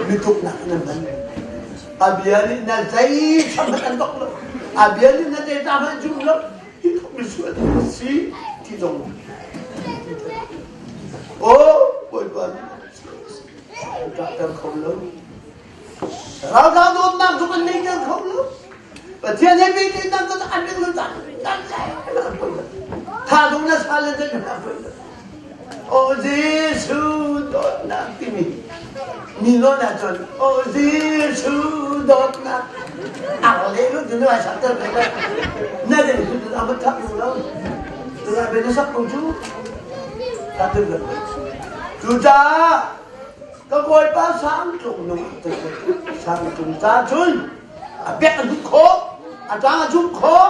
mituknak na hman. A bia nih na zei cham an bak lo. A bia nih na zei ta hmanh zum lo. Hi thok mi sual na si ti zong. Oh, Bawipa nih ṭahter kho lo. Ralkap dawtnak cu kan nei ter kho lo. Pathian he pehtlaihnak cu an ring lo cang. Tha zong na sa le zei na poi lo. O Jesuh dawtnak timi mi nawn ahcun O Jesuh dawtnak ang le lu tu nu ai sak ter ve na den su tu amat thak lu lo tu la be na sak ko cu thak ter ve cu caah ka bawipa sang tlung nung sang tlung ca cun a bek a duh khawh a tang a zumh khawh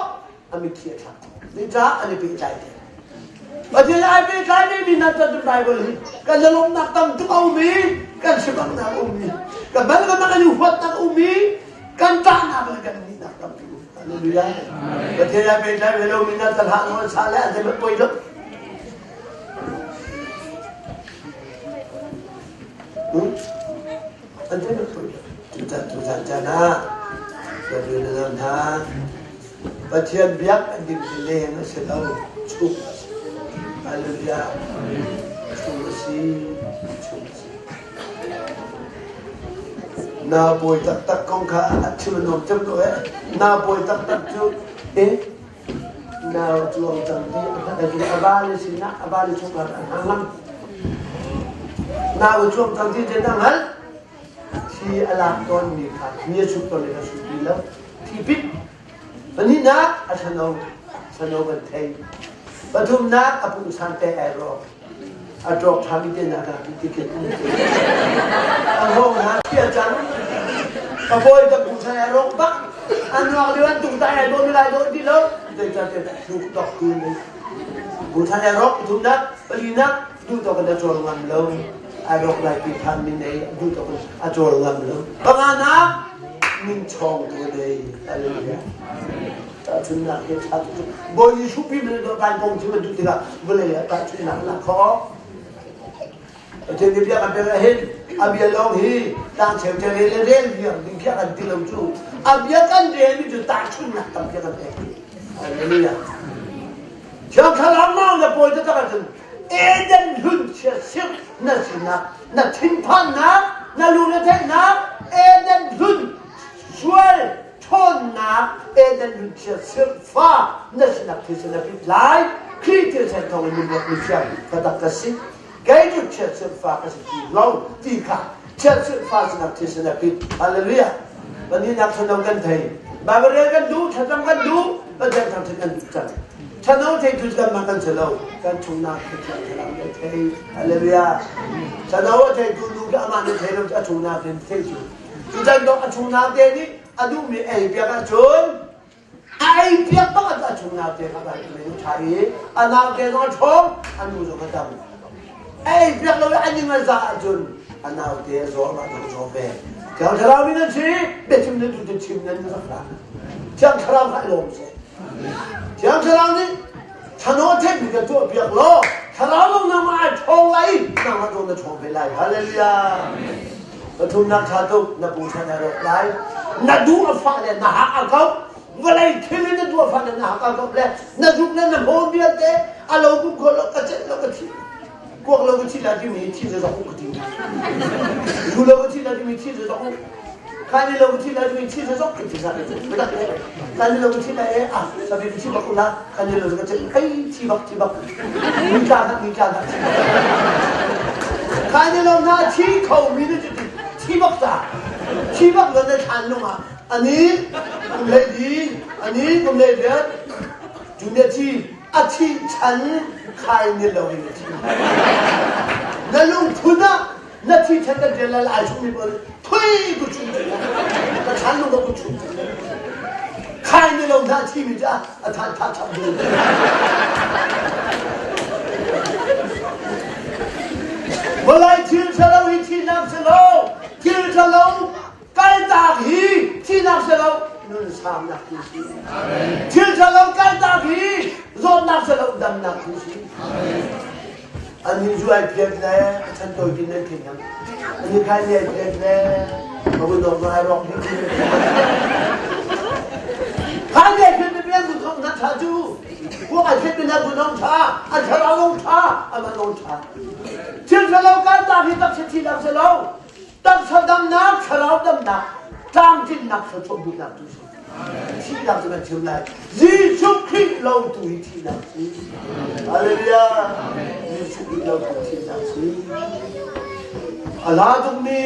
a mitthli a thlak zeicah an i pehtlai te Pathian ai pehtlai ve mi hna cu Bible hi kan zalawmnak tam tuk a um i kan sifaknak a um i kan bal kan kan i huatnak a um i kan ṭahnak le kan nihnak tampi um Hallelujah Pathian ai pehtlai ve lo mi hna ca hlah nawl sa le an zei poi lo An zei poi lo Tutan tutan caan ah kan rian hna Pathian biak an ding ti leng a si lo, chung a si. Hallelujah. Chung a si, chung a si. Na bawi taktak kong kha a chim a nuam cem ko eh. Na bawi taktak cu eh na cuang cang ti a cu a va le sinah a va le chungkhar an hang ngam. Na cuang cang ti te na hngalh. Thi a lak tawnmi kha mi a chuk tawn i a sut ti lo. Thi pit. Pahnihnak a thano. Thano kan thei. Pathumnak a pungsan te ai rawk. A ṭawk ṭhami te nak ah ti khin um. A hong hna thia cang. A bawi ka pungsan ai rawk bak. A nuak lio an tung tai ai dawh mi lai dawh ti lo. Zeicahtiah hnuk tok tu ne. Pungsan ai rawk pathumnak, palinak duh tawk in a cawl ngam lo. Ai rawk lai ti phan mi nei duh tawk in a cawl ngam lo. Panganak min chawng tu nei. Hallelujah. Tahchunhnak he ṭha tuk. Bawi Jesuh pi men do kan kong chim an duh tikah vawlei ah tahchunhnak lak kho. Pathian nih bia kan pek ah hin a bia lawng hi tlang cheu te rel le rel viar ding khi a kan ti lo cu. A bia kan rel mi cu tahchunhnak tampi a kan pek. Hallelujah. Thiang Thlarau mau na pawi taktak ahcun Eden hlun chiatsirh na sinak, na thinphannak, na lungretheihnak, Eden hlun sual ṭhawnnak, Eden hlun chiatsirh fa na sinak thisen a pit lai. Khrih thisen thawng in minruat mi thiang taktak ka si. Kei cu chiatsirh fa ka si ti lo ti kha chiatsirh fa sinak thisen a pit. Hallelujah. Pahnihnak thano kan thei. Bible rel kan duh, thlacam kan duh, Pathian thangṭhat kan duh cang. Thano theitu cu kanmah kan si lo. Kan chungnak Pathian thlarau nih a thei. Hallelujah. Thano a theitu nu khi amah nih thei lo cu a chungnak in thei cu. Cucan dong a chungnak te nih a duhmi ei piak ahcun a ei piak bak ah a chungnak te kha vai tu ṭha i a nau te zong a ṭhawng a nu zong a dam. A ei piak lo i a ning a zah ahcun a nau te a zaw amah zong a zaw ve. Thiang Thlarau min an si biachim nan duh cu chim nan rak hlah. Thiang Thlarau kha i lawm seh. Thiang Thlarau nih Thano theih mi ka tuah piak law thlarau lung nangmah ai ṭhawng lai i nangmah zong na ṭhawng ve lai. Hallelujah. Pathumnak ṭha tuk na pu chan a rawk lai. Na duh a fah le na hak a kau. Vawlei thil in na duh a fah le na hak a kau le na zuk le na hmawm vialte a lo kum kho lo ka celh lo ka thi. Kuak lo ka thi la timi thi ze zok ka ti. Zu lo ka thi la timi thi ze zok Kan lo thi la mi thi zok ka ti sa ka ti kan lo thi la e a sa bi thi bak la kan lo ka chen ai thi bak thi bak mi tla na mi tla na kan lo na thi kho mi nu ti thi bak ta thi bak lo na than lu ma ani kum lei di ani kum lei biat junior thi a thi chan khai ni lo in thi na lung phun ah Na thi then kan rian lai ai chung mi pawl thui ku chung ka than lung ku chung khai ni lo hna thi mi ca a than tha chap du Vawlei thil ṭhalo hi thihnak si lo thil ṭhalo kaltak hi thihnak si lo nun saunak tu si thil ṭhalo kaltak hi zawtnak si lo damnak tu si An nih zu ai phiat le a chan tawi tin nan thin hang. An nih khai ni ai phiat le a vun dong ai rok dih tin. Khai ni ai phiat le bian kun thong na tha cu. Kuak ai phiat na kun hong tha, an thlarau long tha, an man long tha. Thil thalo kan ta hi tak se thi lam se lo. Taksa damnak, thlarau damnak, tlangtlinnak, thluachuah hmuhnak tu si. Thihnak cu kan chim lai. Jesuh Khrih lo tu hi thihnak si. Hallelujah. Jesuh Khrih lo tu thihnak si. A la tukmi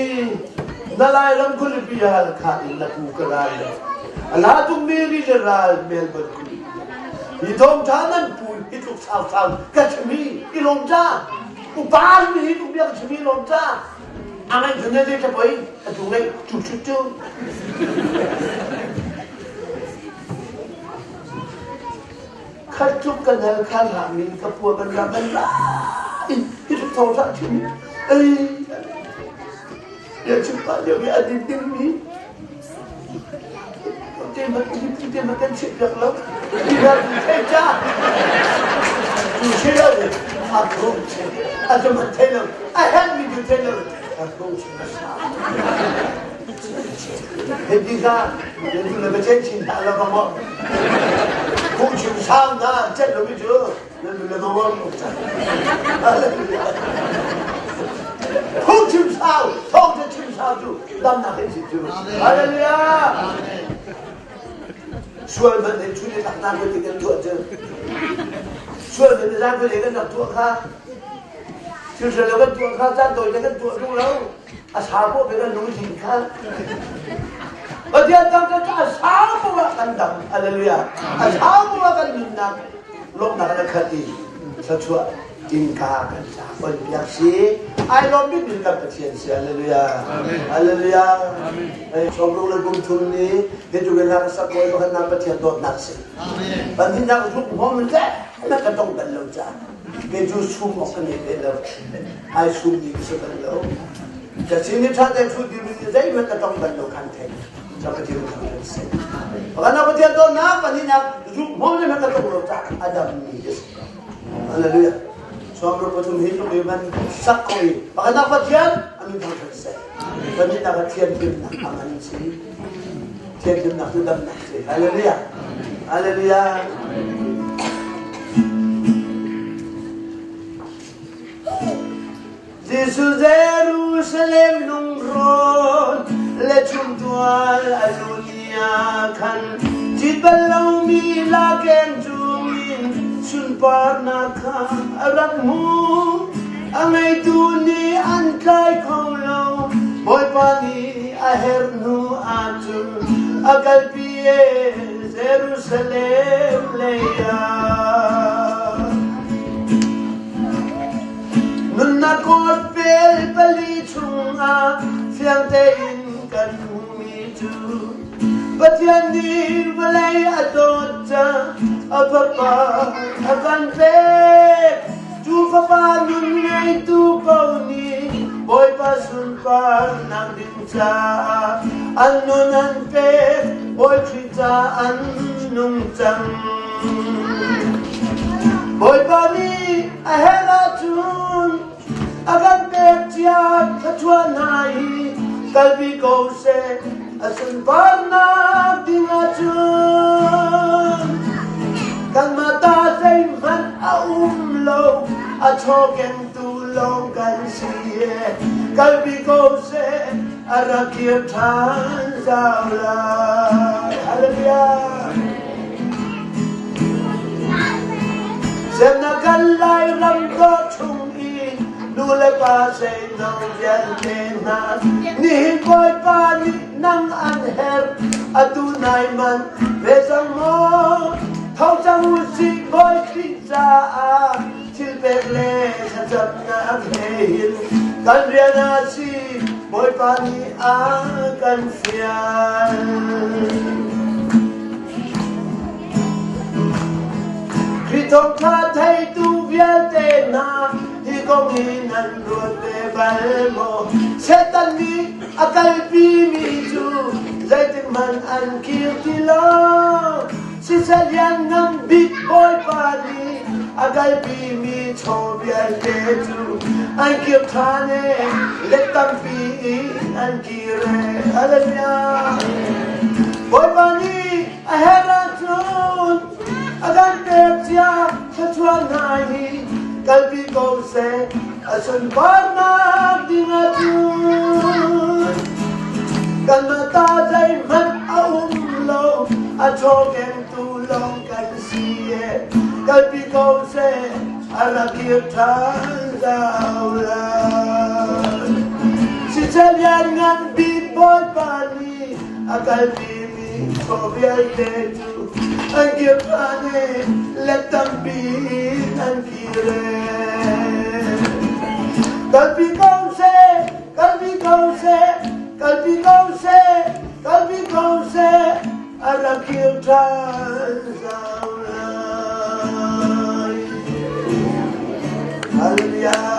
na Lairam khualipi Halkha in na pu ka ral le a la tukmi rili ral Melbourne khualipi hi thawngṭha nan pu hi tluk sau sau ka chimi i lawm ca upa mi hi tluk biak chimi lawm ca A ngeih cun zei ṭha poi atu ngeih cu chut cu. Khat tluk kan hal khan hlah min ka pua kan ra ban la hi tluk thong hlah chim ei ya chim pa lio mi a din ding mi te ma te ma kan chim piak lo ti na thei cha tu che lo a khong che a tu man thei lo a herh mi tu thei lo a khong che Heti ka tu le ba chen chin ta la ba mo khong chim sang na chen lo mi chu na lu le ba mo Phung chim sau, thawng cu chim sau cu damnak in si cu. Hallelujah. Sual man in chun i taknak ko ti kan tuah cu. Sual man in zan ko kan rak tuah kha. Thil ṭha lo kan tuah kha caan tawi kan tuah tung lo. A sa po pe kan lungthin kha. Pathian tang cu a sau po ah kan dam. Hallelujah. A sau po ah kan nunnak lawmhnak na khat i thluachuah innka kan ca on piak si ai lawm bik min kan Pathian si hallelujah hallelujah sawmruk le kum thum ni hi tu na sak bawi pakhat na Pathian dawtnak si Pathian zuk hmom le na ka tong bal lo ca ke cu sum ok ka nei ve lo ai sum ni ka si bal lo ka sin ni tha te thu di mi zeihmanh ka tong bal lo khan thei ca Pathian thang si pakhat na Pathian dawtnak pahnihnak zuk hmom le na ka tong lo ca adam mi ka si Hallelujah. Sawmruk pathum hi tluk i man sak ko i pakhatnak Pathian a min thangṭhat seh. Pahnihnak ah thianhlimnak a man si. Thianhlimnak cu damnak si. Hallelujah. Hallelujah. Jesuh Jerusalem lungrawn le chumtual a lunia khan cit bal lomi lakeng cungin sunparnak kha a rak hmu. A ngeitu nih an tlai kho lo, Bawipa nih a herh hnu ahcun a kalpi e Jerusalem lei ah. Nunnak gospel pali chungah fiang tein kan hmuhmi cu Pathian nih vawlei a dawt cang a Fapa a kan pek. Cu Fapa nun ngeitu paoh nih Bawipa sunparnak ding caah an nun an pek, Bawi Khrih ca an nung cang. Bawipa nih a herh ahcun a kan pek cia thluachuah hna hi kalpi ko seh a sunparnak ding ahcun. Kanmah ta zeihmanh a um lo, a chaw kengtu lawng kan si e. Kalpi ko seh a rak kir ṭhan zau lai. Hallelujah. Semnak kan Lairam dawh chung i nu le pa seino vialte hna nihin Bawipa nih nang an herh atu nai man ve cang maw tho cang u sih Bawi Khrih caah thil pek le thlacamnak he hin kan rian a si Bawipa nih a kan fial. Khrih thawngṭha theitu vialte hna hi kong hi nan ruat ve bal maw? Satan nih a kalpimi cu zeitikhmanh an kir ti lo. Siseh lianngan bik Bawipa nih a kalpimi chaw vialte cu an kir ṭhan e, let tampi in an kir e. Hallelujah! Bawipa nih a herh ahcun a kan pek cia thluachuah hna hi kalpi ko seh a sunparnak ding ahcun kanmah ta zeihmanh a um lo a chaw kengtu lawng kan si e kalpi ko seh a rak kir ṭhan zau lai siseh lianngan bik Bawipa nih a kalpi Chaw vialte cu an kir ṭhan i let tampi in an kir e. Kalpi ko seh, kalpi ko seh, kalpi ko seh, kalpi ko seh, a rak kir ṭhan zau lai. Hallelujah.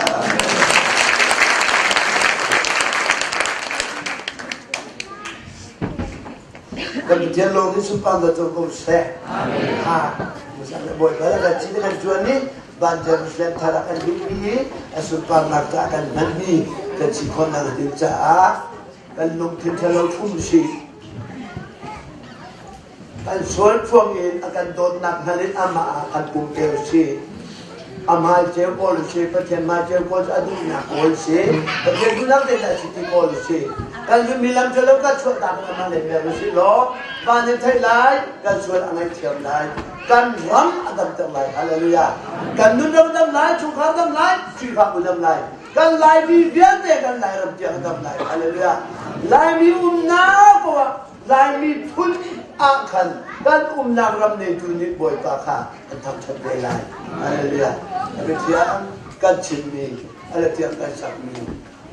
Kan Pathian lawng hi sunparnak co ko seh. Ha, Musa le Bawipa le kan cin kan ṭuan i van Jerusalem thar ah kan luhpi i a sunparnak caah kan hmanmi kan si khawhnak ding caah kan lungthin ṭhalo ṭhum sih. Kan sual phuang in a kan dawtnak hngal in amah ah kan pumpe u sih. A hmai ceu kawl u sih, Pathian hmai ceu kawl cu a duhnak kawl si. Pathian duhnak zeidah a si ti kawl u sih. Kan zumhmi lam ṭhalo kan chuahtak in amah lei mer u sih law van in theih lai, kan sual a ngaihthiam lai, kan ram a damter lai. Hallelujah. Kan nun ram dam lai, chungkhar dam lai, Khrihfabu dam lai. Kan Laimi vialte kan Lairam tiang a dam lai. Hallelujah. Laimi umnak poah ah Laimi phun ah khan kan umnak ram neitu nih Bawipa kha an thangṭhat ve lai. Hallelujah. A biathiang kan chimmi, a biathiang kan sakmi,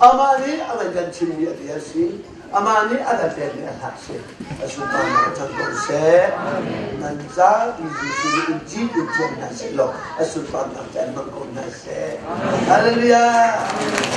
amah nih a van kan chimmi a bia si, amah nih a kan pekmi a hlak si. A sunparnak a cang ko seh. Nan zapi Jesuh nih in cin in thuam hna seh law a sunparnak cu an hmang ko hna seh. Hallelujah.